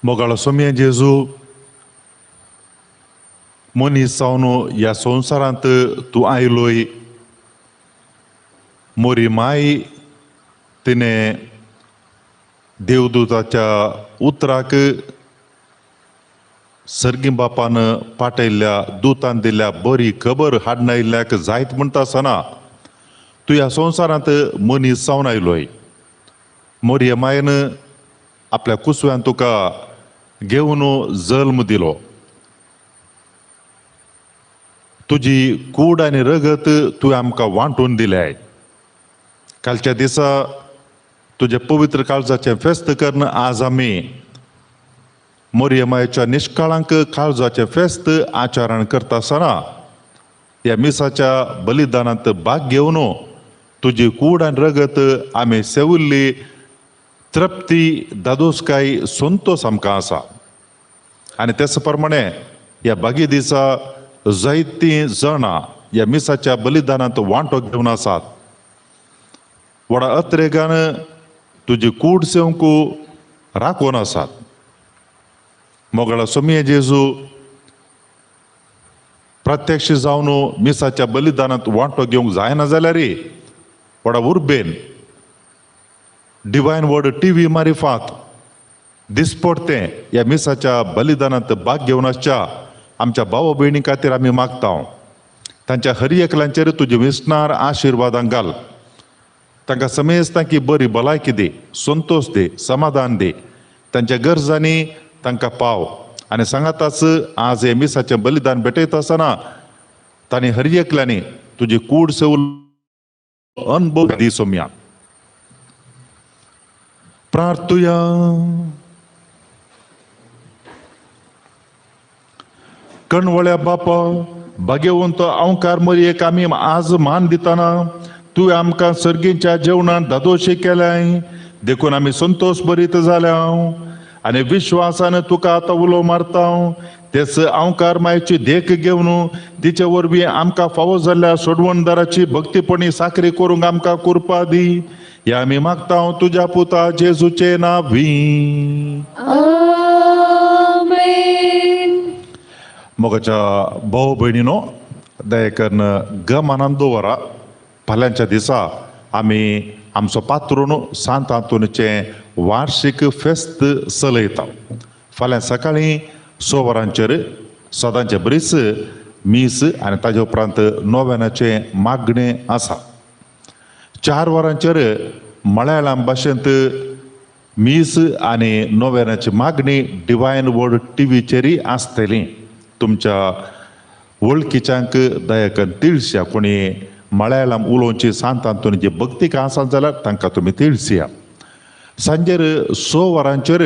B: मोगाळो सोम्या जेजू, मनीस जावन ह्या संवसारांत तूं आयलोय। मोरी माय तिणें देवदूताच्या उतराक सर्गी बापान पाटयल्ल्या दुतान दिल्ल्या बरी खबर हाडनायिल्ल्याक जायत म्हणटा आसतना तूं ह्या संवसारांत मनीस जावन आयलोय। मोरये मायन आपल्या कुसव्यान तुका घेवन जल्म दिलो। तुजी कूड आनी रगत तुवें आमकां वांटून दिल्याय। कालच्या दिसा तुज्या पवित्र काळजाचें फेस्त करून आज आमी मोरये मायेच्या निश्काळांक काळजाचें फेस्त आचरण करता आसतना ह्या मिसाच्या बलिदानांत भाग घेवन तुजी कूड आनी रगत आमी सेविल्ली तृप्ती दादोसकाय संतोष आमकां आसा। आनी तेच प्रमाणे ह्या बागी दिसा जायतीं जाणां ह्या मिसाच्या बलिदानांत वांटो घेवन आसात। व्हडा अत्रेगान तुजी कूड सेवंक राखून आसात। मोगाळा सोमये जेजू, प्रत्यक्ष जावन मिसाच्या बलिदानांत वांटो घेवंक जायना जाल्यार व्हडा उर्बेन डिवायन वर्ड टी व्ही मारिफात दिसपडतें ह्या मिसाच्या बलिदानांत भाग घेवन आसच्या आमच्या भाव भयणी खातीर आमी मागता। तांच्या हर एकल्यांचेर तुजे विसणार आशिर्वादां घाल। तांकां समेस्तां की बरी भलायकी दी, संतोश दी, समाधान दी, तांच्या गरजांनी तांकां पाव आनी सांगाताच आज हे मिसाचें बलिदान भेटयता आसतना तांणी हर एकल्यांनी तुजी कूड सेवूल अनुभव दी सोम्या. प्रार्थुया. कणवळ्या बापा, भाग्यवंत अंकार मरयेक आमी आज मान दितना तुवें आमकां सर्गीच्या जेवणान दादोशी केल्याय, देखून आमी संतोश बरीत जाल्या आनी विश्वासान तुका आतां उलो मारता. तेच अंकार मायची देख घेवन तिचे वरवीं आमकां फावो जाल्ल्या सोडवणदाराची भक्तीपणी साकरी करूंक आमकां कृपा दी. ह्या आमी मागता तुज्या पुता जेजूचे नांवी.
A: आमेन.
B: मोगाच्या भाव भयणीनो, दया गमानान दवरा. फाल्यांच्या दिसा आमी आमचो पात्रून सांत आंतोनीचें वार्षीक फेस्त चलयता. फाल्यां सकाळीं 6 वरांचेर सदांचे बरीच मीस आनी ताजे उपरांत नोवेनाचें मागणें आसा. 4 वरांचेर मळयाळम भाशेंत मीस आनी नोवेनाची मागणी डिवायन वर्ड टिवीचेरय आसतली. तुमच्या वळखीच्यांक दयाकन तिळसिया. कोणी मळयाळम उलोवची सांत आंतोनीची भक्ती आसा जाल्यार तांकां तुमी तिळसिया. सांजेर 6 वरांचेर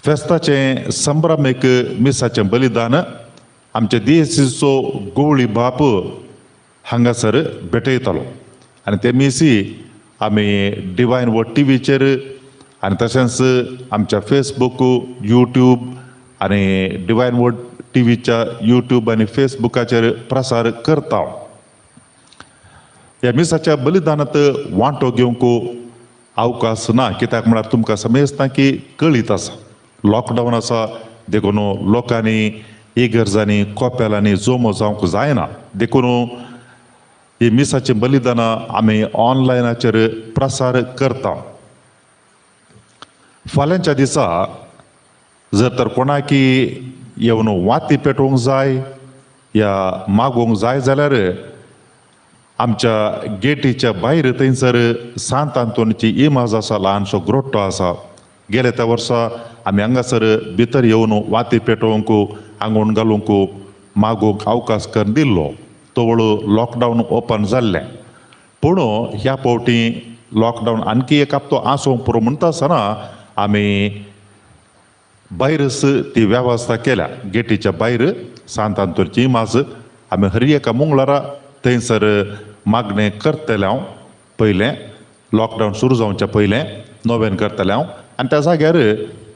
B: फेस्ताचें संभ्रमीक मिसाचें बलिदान आमचे देसीचो गवळी बाप हांगासर भेटयतालो आनी ते मिसी आमी डिवायन वर्ड टिवीचेर आनी तशेंच आमच्या फेसबूक, यूट्यूब आनी डिवायन वर्ड टिवीच्या यूट्यूब आनी फेसबुकाचेर प्रसार करता. ह्या मिसाच्या बलिदानांत वांटो घेवंक अवकाश ना, कित्याक म्हळ्यार तुमकां समजता की कळीत आसा लॉकडावन आसा, देखून लोकांनी इगर्जांनी कोपेलांनी जमो जावंक जायना. देखून ही मिसाचीं बलिदानां आमी ऑनलायनाचेर प्रसार करता. फाल्यांच्या दिसा जर तर कोणाकी येवन वाती पेटोवंक जाय या मागोवंक जाय जाल्यार आमच्या गेटीच्या भायर थंयसर सांत आंतोनीची इमाज आसा, ल्हानसो ग्रोट्टो आसा. गेले त्या वर्सा आमी हांगासर भितर येवन वाती पेटोवंक, आंगोण घालूंक, मागोवंक अवकाश करून दिल्लो. तवळ लॉकडावन ओपन जाल्लें, पूण ह्या फावटी लॉकडावन आणखी एक हप्तो आसूंक पुरो म्हणटा आसतना आमी भायरच ती वेवस्था केल्या. गेटीच्या भायर सांत आंतोनीची इमाज आमी हर एका मंगळारा थंयसर मागणें करतलें हांव. पयलें लॉकडावन सुरू जावच्या पयलें नोवेन करतलें हांव आनी त्या जाग्यार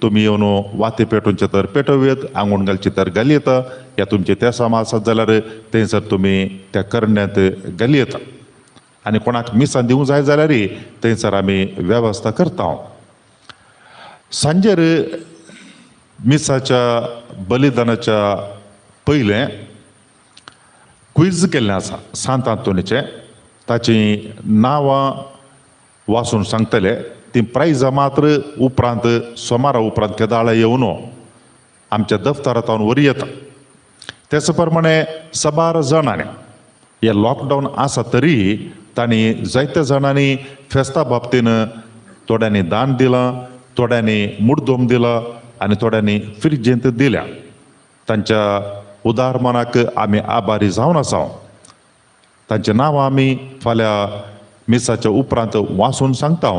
B: तुमी येवन वाती पेटोवचे तर पेटोवयेत, आंगोण घालची तर घाली येता, या तुमचे ते सामान आसत जाल्यार थंयसर तुमी त्या करण्यांत घाली येता आनी कोणाक मिसां दिवंक जाय जाल्यार थंयसर आमी वेवस्था करता. सांजेर मिसाच्या बलिदानाच्या पयलें क्विज केल्लें आसा सांत आंतोनीचें, ताचीं नांवां वाचून सांगतले. ती प्रायजां मात्र उपरांत सोमारा उपरांत केदाळा येवन आमच्या दफ्तरांत वरी येता. तेच प्रमाणे साबार जाणांनी हे लॉकडावन आसा तरी तांणी जायत्या जाणांनी फेस्ता बाबतीन थोड्यांनी दान दिलां, थोड्यांनी मुड्डोम दिला आनी थोड्यांनी फिर्जेंत दिल्या. तांच्या उदार मनाक आमी आभारी जावन आसा. तांचें नांव आमी फाल्यां मिसाच्या उपरांत वाचून सांगता,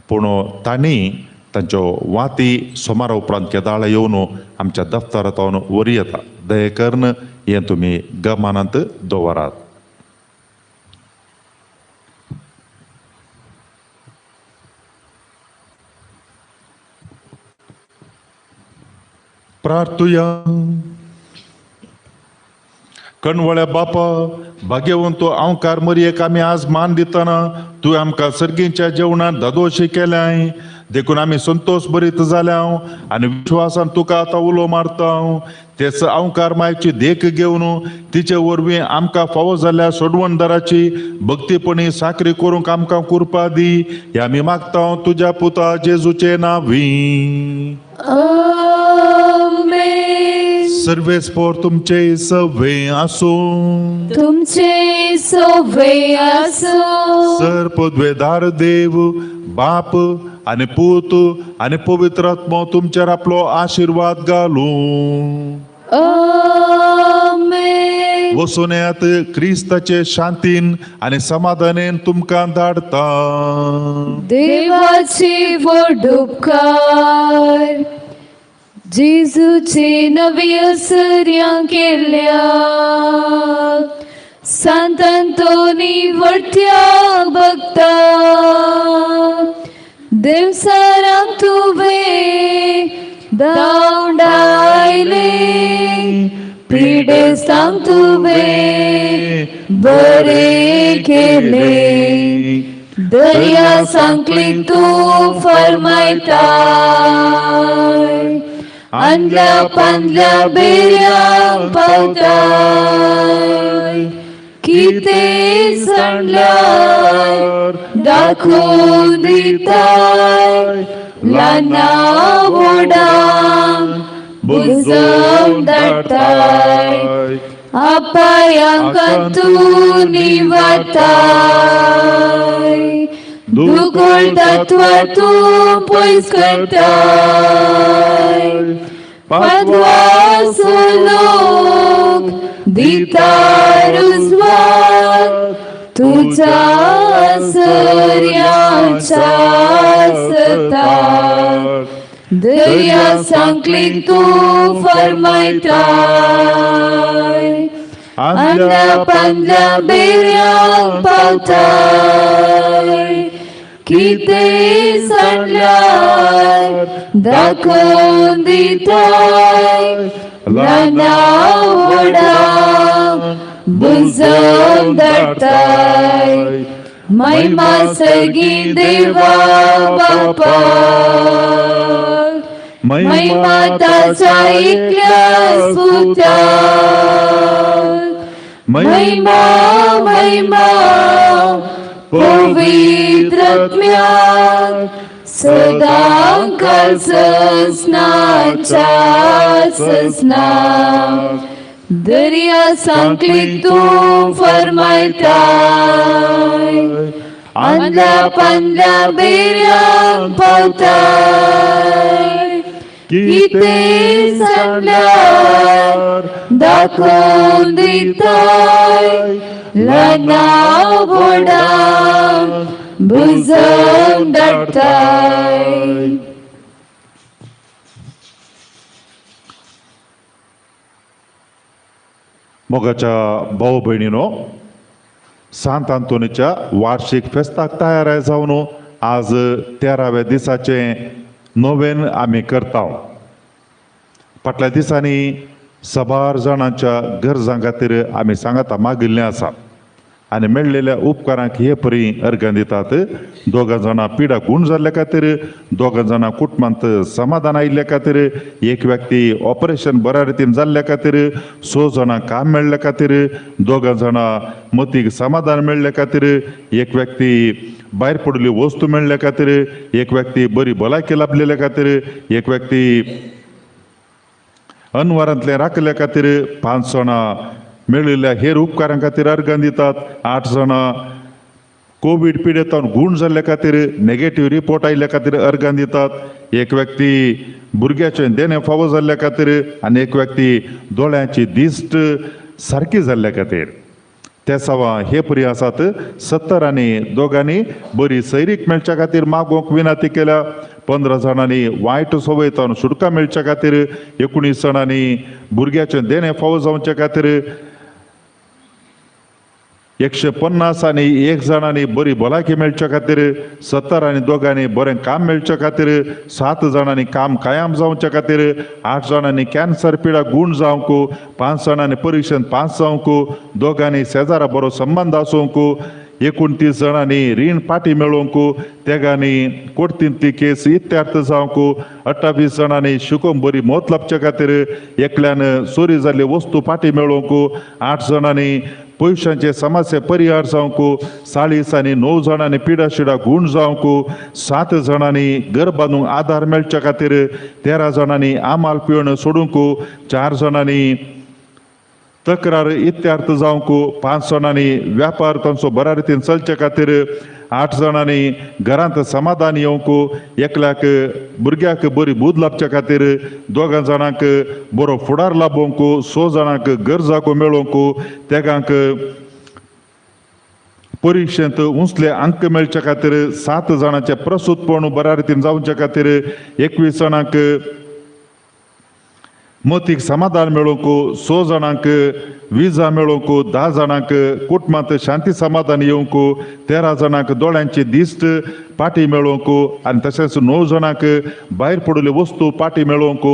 B: पूण तांणी तांच्यो वाती सोमारा उपरांत केदाळा येवन आमच्या दफ्तरांत वरी येता. दया करून हें तुमी गमानांत दवरात. प्रार्थुया. कणवळ्या बापा, भाग्यवंत अंकार मरयेक आमी आज मान दितना तुवें आमकां सर्गीच्या जेवणान दादोशी केल्याय, देखून आमी संतोश बरीत जाल्या आनी विश्वासान तुका आतां उलो मारता. तेच अंकार मायची देख घेवन तिचे वरवीं आमकां फावो जाल्ल्या सोडवणदाराची भक्तीपणी साकरी करूंक आमकां कृपा दी. हे आमी मागता तुज्या पुता जेजूचे नांवी.
A: आमेन.
B: सर्वेस्पोर तुमचे सवे आसूं.
A: तुमचे सोवे आसूं.
B: सर पदवेदार देव बाप आनी पूत आनी पवित्र आत्मो तुमचेर आपलो आशिर्वाद घालूं.
A: आमेन.
B: वचून येयात क्रिस्ताचे शांतीन आनी समाधानेन तुमकां धाडता.
A: देवाची वडुपकार जेजूची नवी असर्या केल्या सांत अंतोनी वरत्या भक्ता देवसारांक तुवें धांवडायले पिडेस्तांक तुवें बरे केले दर्या सांकली तूं फरमायताय आंदल्या पांदल्या बेऱ्यांक पावताय कितें सांडल्यार दाखोवन दिताय ल्हाना व्हडांक बुजोवन धाडटाय अपायांक तूं निवारताय दुगोळ तत्वा तूं पयस करताय पादवासो लोक दिता रुजवात तुझ्या सर्याच्या सतात दर्या सांकली तूं फरमायताय आंदल्या पांदल्या बेऱ्यांक पावताय कितें सांडल्यार दाखोवन दिताय ल्हाना व्हडांक बुजोवन धाडटाय महिमा सर्गी देवा बापा महिमा ताच्या एकल्या पुताक महिमा महिमा पवित्र आत्म्याक सदां काल ससनाच्या ससना दर्या सांकली तूं फरमायताय आंदल्या पांदल्या बेऱ्यांक पावताय कितें सांडल्यार दाखोवन दिताय ल्हाना व्हडांक बुजोवन धाडटाय.
B: मोगाच्या भाव भयणीनो, सांत आंतोनीच्या वार्षिक फेस्ताक तयार जावन आज 13व्या दिसाचें नोवेन आमी करता. फाटल्या दिसांनी सबार जाणांच्या गरजां खातीर आमी सांगाता मागिल्लें आसा आनी मेळ्ळेल्या उपकारांक हे परी अर्गां दितात. दोगां जाणां पिडा गूण जाल्ल्या खातीर, दोगां जाणां कुटुंबांत समाधान आयिल्ल्या खातीर, एक व्यक्ती ऑपरेशन बऱ्या रितीन जाल्ल्या खातीर, 6 जाणां काम मेळ्ळ्या खातीर, दोगां जाणां मतीक समाधान मेळ्ळ्या खातीर, एक व्यक्ती भायर पडिल्ली वस्तू मेळ्ळ्या खातीर, एक व्यक्ती बरी भलायकी लाभलेल्या खातीर, एक व्यक्ती अनवरांतलें राखल्या खातीर, 5 जाणां मेळिल्ल्या हेर उपकारां खातीर अर्गां दितात. 8 जाणां कोवीड पिडेतान गूण जाल्ल्या खातीर नेगेटीव रिपोर्ट आयिल्ल्या खातीर अर्गां दितात. एक व्यक्ती भुरग्याचें देणें फावो जाल्ल्या खातीर आनी एक व्यक्ती दोळ्यांची दिश्ट सारकी जाल्ल्या खातीर. ते सवा हे परी आसात 70 आनी दोगांनी बरी सैरीक मेळच्या खातीर मागोवंक विनंती केल्या. 15 जाणांनी वायट संवयतान सुटका मेळच्या खातीर, 19 जाणांनी भुरग्याचें देणें फावो जावचे खातीर, 150 आनी 1 जाणांनी बरी भलायकी मेळच्या खातीर, 70 आनी दोगांनी बरें काम मेळच्या खातीर, 7 जाणांनी काम कायम जावच्या खातीर, 8 जाणांनी कॅन्सर पिडा गूण जावंक, 5 जाणांनी परिक्षेंत पास जावंक, दोगांनी शेजारा बरो संबंद आसूंक, 29 जाणांनी रीण पाटी मेळोवंक, तेगांनी कोर्तींतली केस इत्यार्थ जावंक, 28 जाणांनी शिकोवंक बरी मत लाबच्या खातीर, एकल्यान चोरी जाल्ली वस्तू पाटी मेळोवंक, 8 जाणांनी पयशांचे समस्या परिहार जावंक, 40 आनी 9 जाणांनी पिडा शिडा गूण जावंक, 7 जाणांनी घर बांदूंक आदार मेळच्या खातीर, 13 जाणांनी आमाल पिवण सोडूंक, 4 जाणांनी तक्रार इत्यार्थ जावंक, 5 जाणांनी व्यापार तांचो बऱ्या रितीन चलचे खातीर, 8 जाणांनी घरांत समाधान येवंक, एकल्याक भुरग्याक बरी बूद लाबच्या खातीर, 2 जाणांक बरो फुडार लाबोवंक, 6 जाणांक घर जागो मेळोवंक, तेगांक परिक्षेंत उंचले अंक मेळच्या खातीर, 7 जाणांचें प्रसूतपण बऱ्या रितीन जावच्या खातीर, 21 जाणांक मतीक समाधान मेळोवंक, 6 जाणांक विजा मेळोवंक, 10 जाणांक कुटुंबांत शांती समाधान येवंक, 13 जाणांक दोळ्यांची दिश्ट पाटी मेळोवंक आनी तशेंच 9 जाणांक भायर पडिल्ल्यो वस्तू पाटी मेळोवंक,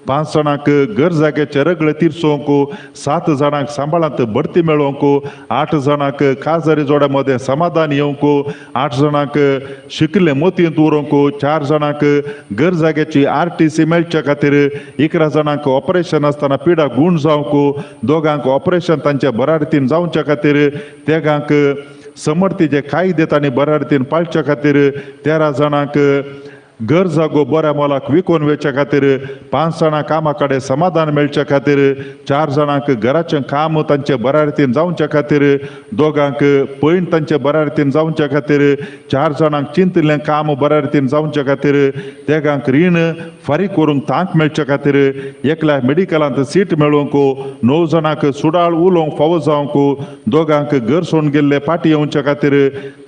B: 5 जाणांक घर जाग्याचे रगळे तिरसोवंक, 7 जाणांक सांबाळांत बढती मेळोवंक, 8 जाणांक काजारी जोड्या मदें समाधान येवंक, 8 जाणांक शिकिल्लें मोतयेंत उरोवंक, 4 जाणांक घर जाग्याची RTC मेळच्या खातीर, 11 जाणांक ऑपरेशन आसतना पिडा गूण जावंक, 2 ऑपरेशन तांच्या बऱ्या रितीन जावच्या खातीर, 3 समर्थीचे कायदे तांणी बऱ्या रितीन पाळच्या खातीर, 13 जाणांक घर जागो बऱ्या मोलाक विकून वेच्या खातीर, 5 जाणां कामा कडेन समाधान मेळच्या खातीर, 4 जाणांक घराचें काम तांचे बऱ्या रितीन जावच्या खातीर, 2 पैण तांचे बऱ्या रितीन जावच्या खातीर, 4 जाणांक चिंतिल्लें काम बऱ्या रितीन जावच्या खातीर, 3 रीण फारीक करूंक तांक मेळच्या खातीर, एकल्या मेडिकलांत सीट मेळोवंक, 9 जाणांक सुडाळ उलोवंक फावो जावंक, 2 घर सोडून गेल्ले पाटी येवच्या खातीर,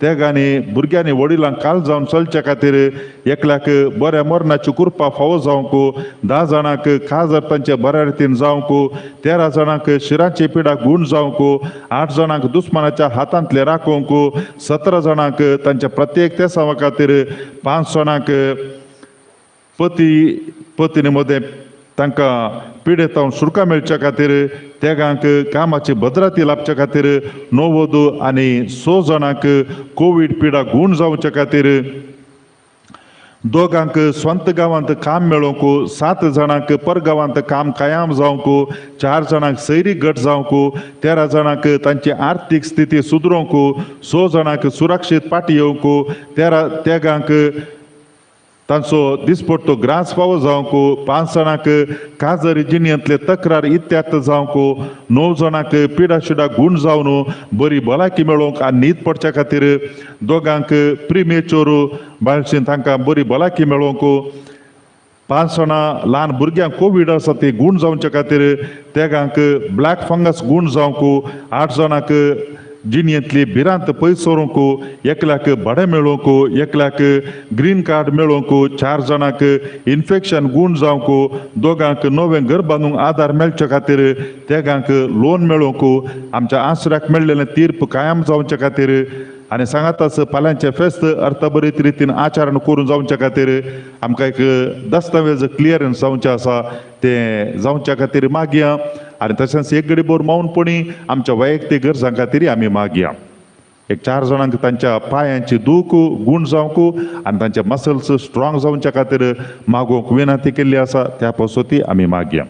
B: 3 भुरग्यांनी वडिलांक काल जावन चलच्या खातीर, एकल्याक बऱ्या मरणाची कृपा फावो जावंक, 10 जाणांक काजार तांचे बऱ्या रितीन जावंक, 13 जाणांक शिरांची पिडा गूण जावंक, 8 जाणांक दुस्मानाच्या हातांतले राखोवंक, 17 जाणांक तांच्या प्रत्येक तेसावा खातीर, 5 जाणांक पती पत्नी मदें तांकां पिडेतावन सुटका मेळच्या खातीर, 3 कामाची भद्रती लाबच्या खातीर, 90 आनी 6 जाणांक कोवीड पिडा गूण जावच्या खातीर, 2 स्वंत गांवांत काम मेळोवंक, 7 जाणांक परगांवांत काम कायाम जावंक, 4 जाणांक सैरीक गट जावंक, 13 जाणांक तांची आर्थीक स्थिती सुदरोवंक, 6 जाणांक सुरक्षीत पाटी येवंक, 3 तांचो दिसपट्टो ग्रास फावो जावंक, 5 जाणांक काजरी जिणेंतले तक्रार इत्यार्थ जावंक, 9 जाणांक पिडा शिडा गूण जावन बरी भलायकी मेळोवंक आनी न्हीद पडच्या खातीर, 2 प्रिमेच्योर बाळशीन तांकां बरी भलायकी मेळोवंक, 5 जाणां ल्हान भुरग्यांक कोवीड आसा ती गूण जावच्या खातीर, 3 ब्लॅक फंगस गूण जावंक, 8 जाणांक जिणेंतली भिरांत पयस सरूंक, एकल्याक भाडें मेळोवंक, एकल्याक ग्रीन कार्ड मेळोवंक, 4 जाणांक इन्फेक्शन गूण जावंक, 2 नवें घर बांदूंक आदार मेळच्या खातीर, 3 लोन मेळोवंक, आमच्या आसऱ्याक मेळ्ळेलें तीर्प कायम जावच्या खातीर आनी सांगाताच फाल्यांचें फेस्त अर्थभरीत रितीन आचरण करून जावच्या खातीर आमकां एक दस्तावेज क्लियरन्स जावचें आसा तें जावच्या खातीर मागया आनी तशेंच एक गडीभर मौनपणी आमच्या वैयक्तीक गरजां खातीर आमी मागया. एक 4 जाणांक तांच्या पांयांची दूख गूण जावंक आनी तांचे मसल्स स्ट्रॉंग जावच्या खातीर मागोवंक विनंती केल्ली आसा, त्या पासत आमी मागया.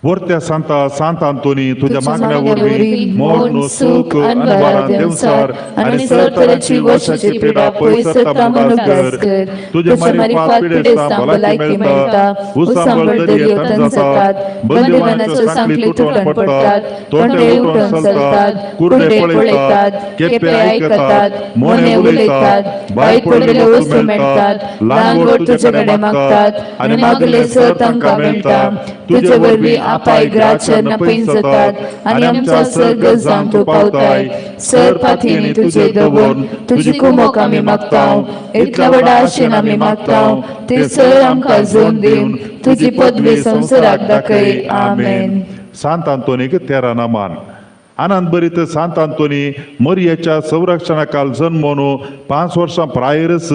B: वर्त्या सांता सांत आंतोनी तुझ्या मागण्या वरवीं मर्ण सुख अनवारान देवसार आनी सरतराची वर्षाची पिडा पयस सरता मुखार कर. तुझ्या मारिफात पिडेस्तां भलायकी मेळटा, उसांबळ दर्यो थंड जातात, बंदिवानाच्यो सांखळी तुटून पडटात, तोंडे उठून चलतात, कुरडे पळयतात, केपे आयकतात, मोने उलयतात, भायर पडिल्ल्यो वस्तू मेळटात, ल्हान व्हड तुजे कडेन मागतात आनी मागले सर तांकां मेळटा. तुजे वरवीं आपाय ग्राचर पैन जातात आनी आमच्या सर्ग जावन तूं पावताय. सर पाथीनी तुजे दवरून तुजी कुमोक आमी मागता, इतल्या व्हडा आशेन आमी मागता, ते सर आमकां जोन दिवन तुजी पदवी संवसाराक दाखय. आमेन. सांत आंतोनीक 13 नामान. आनंद भरीत सांत आंतोनी मरियेच्या संरक्षणाकाल जन्मोन 5 वर्सां प्रायरच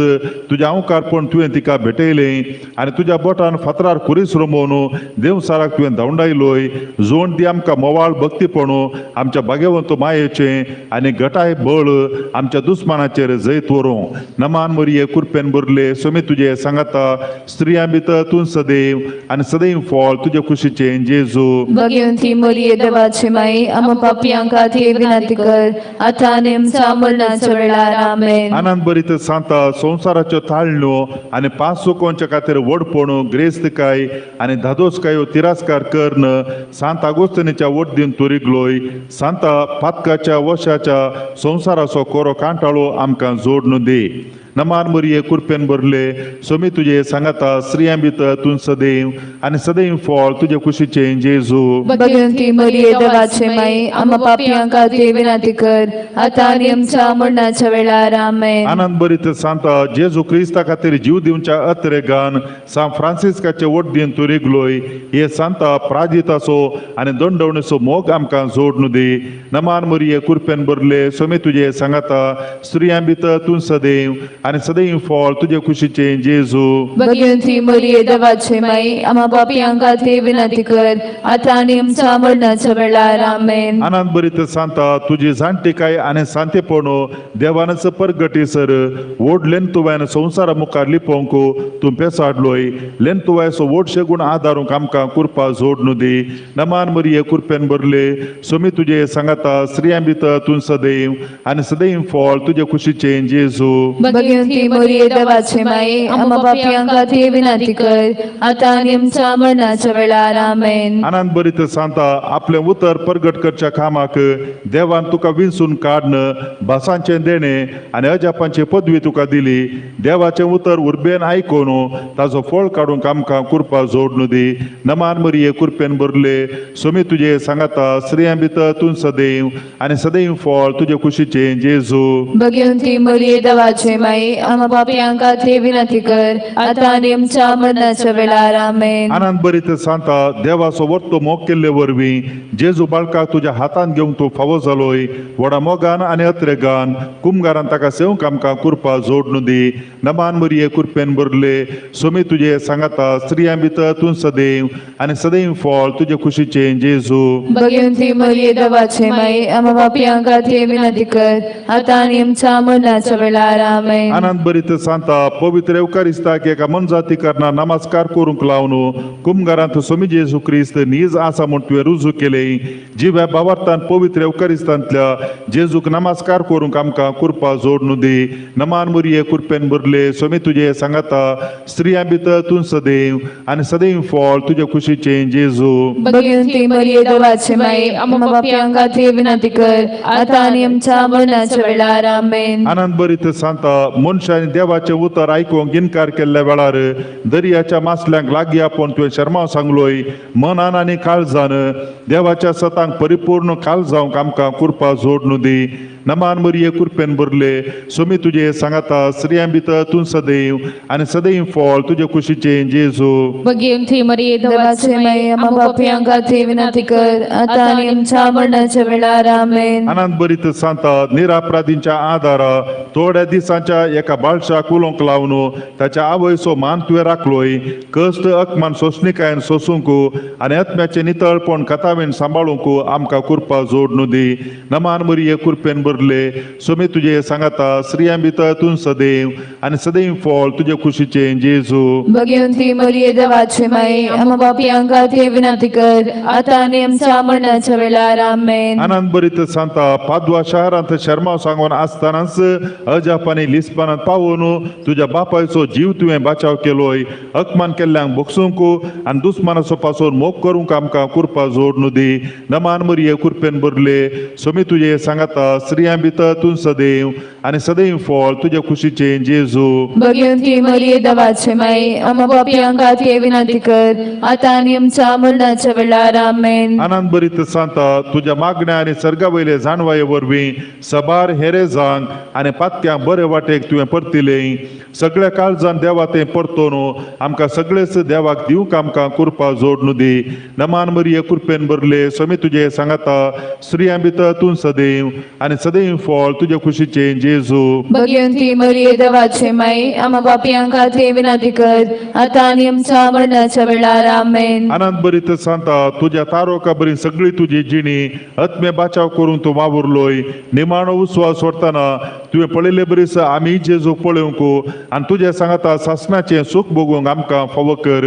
B: तुज्या अंकारपण तुवें तिका भेटयलें आनी तुज्या बोटान फातरार कुरीस रोमोवन देवसाराक तुवें धांवडायलोय. जोड दी आमकां मोवाळ भक्तीपणू आमच्या भाग्यवंत मायेचें आनी घटाय बळ आमच्या दुस्मानाचेर जैत व्हरूं. नमान मरिये कुरपेन भरले सोमी तुजे सांगाता, स्त्रियां भितर तूं सदैव आनी सदैव फळ तुजे कुशीचें जेजू.
A: भगवंती मरिये देवाची माई, आम्हा पापयां खातीर विनंती कर, आता आनी आमच्या मरणाच्या वेळार. आमेन.
B: आनंद भरीत सांता संवसाराच्यो ताळण्यो आनी पांच सुकोंच्या खातीर व्हडपण ग्रेस्तकाय आनी धादोसकायो तिरस्कार करन सांत आगोस्तनीच्या वड्डीन तुरिगलोय. सांता पातकाच्या वशाच्या संवसाराचो कोरो कांटाळो आमकां जोडून दी. नमान मरिये कुरपेन भरले सोमी तुजे सांगाता, स्त्रियां भितर तूं सदैव आनी सदैव फळ तुजे कुशीचें जेजू.
A: भगवंती मरिये देवाची माई, आम्हा पापयां खातीर विनंती कर, आता आनी आमच्या मरणाच्या वेळार. आमेन.
B: आनंद भरीत सांता जेजू क्रिस्ता खातीर जीव दिवच्या अत्रेगान सांत फ्रांसिस्काचे वड्डीन तुरिगलोय. हे सांता प्राजिताचो आनी दंडवणेचो मोग आमकां जोडून दी. नमान मरिये कुरपेन भरले सोमी तुजे सांगाता, स्त्रियां भितर तूं सदैव आनी सदैव फळ तुजे कुशीचें जेजू.
A: भगवंती मरिये देवाची माई, आम्हा पापयां खातीर विनंती कर, आता आनी आमच्या मरणाच्या वेळार. आमेन.
B: आनंद भरीत सांता तुजी जाणटीकाय आनी सांतेपण देवानच परगटी सर व्हड लेंतुवायन संवसारा मुखार लिपोवंक तूं पेसाडलोय. लेंतुवायचो व्हडशे गूण आदारूंक आमकां कुरपा जोडून दी. नमान मरिये कुरपेन भरले सोमी तुजे सांगाता, स्त्रियां भितर तूं सदैव आनी सदैव फळ तुजे कुशीचें जेजू.
A: भगवंती मरिये देवाची माई, आम्हा पापयां खातीर विनंती कर, आता आनी आमच्या मरणाच्या वेळार. आमेन.
B: आनंद भरीत सांता आपलें उतर परगट करच्या कामाक देवान तुका विंचून काडन भासांचें देणें आनी अजापांची पदवी तुका दिली. देवाचें उतर उर्बेन आयकून ताजो फळ काडूंक आमकां कुरपा जोडून दी. नमान मरिये कुरपेन भरले सोमी तुजे सांगाता, स्त्रियां भितर तूं सदैव आनी सदैव फळ तुजे कुशीचें जेजू.
A: भगवंती मरिये देवाची माई, आम्हा पापयां खातीर विनंती कर, आता आनी आमच्या मरणाच्या वेळार. आमेन.
B: आनंद भरीत सांता देवाचो वर्तो मोग केल्ले वरवीं जेजू बाळकाक तुज्या हातांत घेवंक तूं फावो जालोय. व्हडा मोगान आनी अत्रेगान कुमगारान ताका सेवंक आमकां कुरपा जोडून दी. नमान मरिये कुरपेन भरले सोमी तुजे सांगाता, स्त्रियां भितर तूं सदैव आनी सदैव फळ तुजे कुशीचें जेजू.
A: भगवंती मरिये देवाची माई, आम्हा पापयां खातीर विनंती कर, आता आनी आमच्या मरणाच्या वेळार. आमेन.
B: आनंद भरीत सांता पवित्र एवकारिस्ताक एका मनजाती करना नमस्कार करूंक लावन कुमगारांत सोमी जेजू क्रिस्त नीज आसा म्हूण तुवें रुजू केलें. जिव्या बावार्थान पवित्र एवकारिस्तांतल्या जेजूक नमस्कार करूंक आमकां कुरपा जोडून दी. नमान मुरये कुरपेन भरले सोमी तुजे सांगाता, स्त्रियां भितर तूं सदैव आनी सदैव फळ तुजे कुशीचें जेजू.
A: भगवंती मरिये देवाची माई, आम्हा पापयां खातीर विनंती कर, आता आनी आमच्या मरणाच्या वेळार. आमेन.
B: आनंद भरीत सांता मनशांनी देवाचें उतर आयकूंक इनकार केल्ल्या वेळार दर्याच्या मासल्यांक लागीं आपोवन तुवें शर्माव सांगलोय. मनान आनी काळजान देवाच्या सतांक परिपूर्ण काल जावंक आमकां कुरपा जोडून दी. नमान मरिये कुरपेन भरले सोमी तुजे सांगाता, स्त्रियां भितर तूं सदैव आनी सदैव फळ तुजे कुशीचें जेजू.
F: भगवंती मरिये
A: देवाची माई, आम्हा पापयां खातीर विनंती कर, आता आनी आमच्या मरणाच्या वेळार. आमेन.
B: आनंद भरीत सांता निरापराधींच्या आदारा थोड्या दिसांच्या एका बाळशाक उलोवंक लावन ताच्या आवयचो मान तुवें राखलोय. कश्ट अकमान सोंसणिकायेन सोसूंक आनी आत्म्याचें नितळपण कथावेन सांबाळूंक आमकां कुरपा जोडून दी. नमान मरिये कुरपेन भरले सोमी तुजे सांगाता, स्त्रियां भितर तूं सदैव आनी सदैव फळ तुजे कुशीचें जेजू.
A: भगवंती मरिये देवाची माई, आम्हा पापयां खातीर विनंती कर, आता आनी आमच्या मरणाच्या वेळार. आमेन.
B: आनंद भरीत सांता पादवा शहरांत शर्माव सांगून आसतनाच अजापानी लिस्पानात पावोन तुज्या बापायचो जीव तुवें बाचाव केलोय. अपमान केल्ल्यांक भोगसूंक आनी दुस्मानाचो पासून मोग करूंक आमकां कुरपा जोडून दी. नमान मरिये कुरपेन भरले सोमी तुजे सांगाता, स्त्रियां भितर तूं सदैव आनी सदैव फळ तुजे कुशीचें जेजू.
A: भगवंती मरिये देवाची माई, आम्हा पापयां खातीर विनंती कर, आता आनी आमच्या मरणाच्या वेळार. आमेन.
B: आनंद भरीत सांता तुज्या मागण्या आनी सर्गा वयले जाणवाये वरवीं सबार हेरेजांक आनी पात्यांक बरे वाटेक तुवें परतिलें. सगळ्या काळजान देवा तें परतोन आमकां सगळेच देवाक दिवंक आमकां कृपा जोडून दी. नमान मरिये कृपेन भरले, स्वामी तुजे सांगाता, स्त्रियां भितर तूं सदैव आनी सदैव फळ तुजे खुशीचें जेजू.
A: भगवंती मरिये देवाचे माई, आम्हा पापयांक खातीर विनंती कर, आता आनी आमच्या मरणाच्या वेळार. आमेन.
B: आनंद बरीत सांता, तुज्या तारोका बरी सगळी तुजी जिणी आत्मे बाचाव करून तूं वावुरलोय. निमाणो उस्वास सोडतना तुवें पळयल्ले बरीच आमी जेजू पळोवंक आनी तुज्या सांगाता सासणाचें सूख भोगूंक आमकां फावो कर.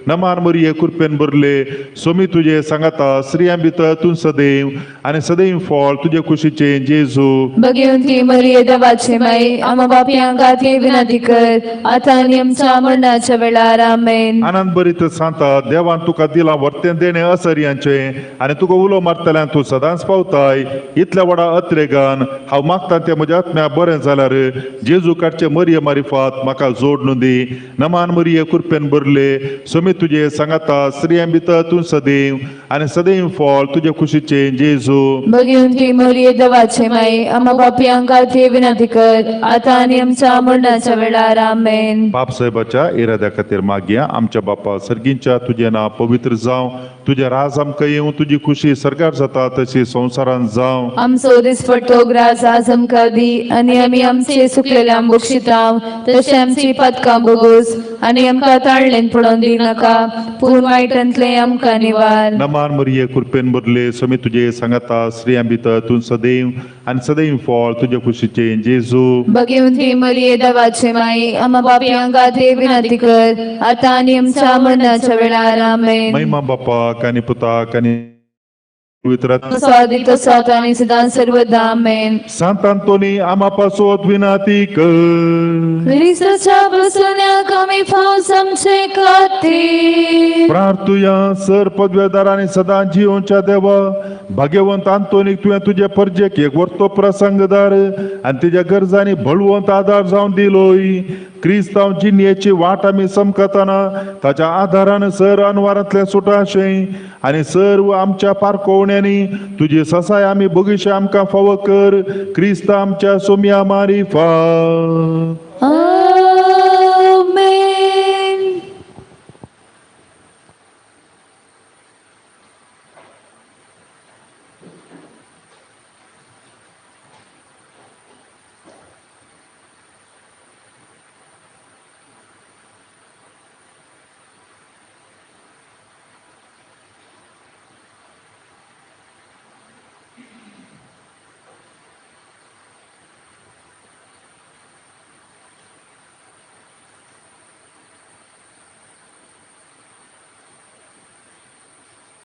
B: नमान मरिये कृपेन भरले, सोमी तुजे सांगाता, स्त्रियां भितर तूं सदैव आनी सदैव फळ तुजे खुशीचें जेजू.
A: भगवंती मरिये देवाचे माई, आम्हा पापयांक खातीर विनंती कर, आता आनी आमच्या मरणाच्या वेळार. आमेन.
B: आनंद बरीत सांता, देवान तुका दिलां वर्तें देणें असर्यांचें आनी तुका उलो मारतल्यान तूं सदांच पावताय. इतल्या व्हडा अत्रेगान हांव मागता तें म्हज्या आत्म्या बरें जाल्यार जेजू काडचे मरिये मारिफात म्हाका जोड दी. नमान मरिये कृपेन भरले, सोमी तुजे सांगाता, स्त्रियां भितर तूं सदैव आनी सदैव फळ तुजे खुशीचें जेजू.
A: भगवंती मरिये देवाचे माई, आम्हा पापयांक खातीर विनंती कर, आता आनी आमच्या मरणाच्या वेळार. आमेन.
B: बाप साहेबाच्या इराद्या खातीर मागया. आमच्या बापा सर्गींच्या, तुजें नांव पवित्र जावं, तुजें राज आमकां येवं, तुजी खुशी सरकार जाता तशी संवसारांत जावं.
A: आमचो दिसपट्टो ग्रास आज आमकां दी, आनी आमी आमचे सुकलेल्या बक्षितांव तशें आमची पदकां भोगोस, आनी आमकां ताळलेन पडोवन दिनाका, पूण वायटांतलें आमकां निवार.
B: नमान मरिये कृपेन भरले, स्वामी तुजे सांगाता, स्त्रियां भितर तूं सदैव आनी सदैव फळ तुजे खुशीचें जेजू.
A: भगवंती मरिये देवाचे माई, आम्हा पापयांक खातीर विनंती कर, आता आनी आमच्या मरणाच्या वेळार. आमेन.
B: महिमा बापाक आनी पुताक आनी पवित्र
A: स्वादित सात आनी सदां सर्वदा. आमेन.
B: सांत आंतोनी आमा पासोत विनाती कर.
A: क्रिस्ताच्या बसण्याक आमी फावस आमचे खातीर.
B: प्रार्थुया. सर पदवेदार आनी सदां जिवनच्या देवा, भाग्यवंत आंतोनीक तुवें तुजे परजेक एक वर्तो प्रसंगदार आनी तिज्या गरजांनी बळवंत आदार जावन दिलोय. क्रिस्तांव जिणयेची वाट आमी समकतना ताच्या आदारान सर अनवारांतलें सुटाशें आनी सर्व आमच्या पारकोवण्यांनी तुजी ससाय आमी बगीशे आमकां फावो कर. क्रिस्तांव आमच्या सोम्या मारिफा.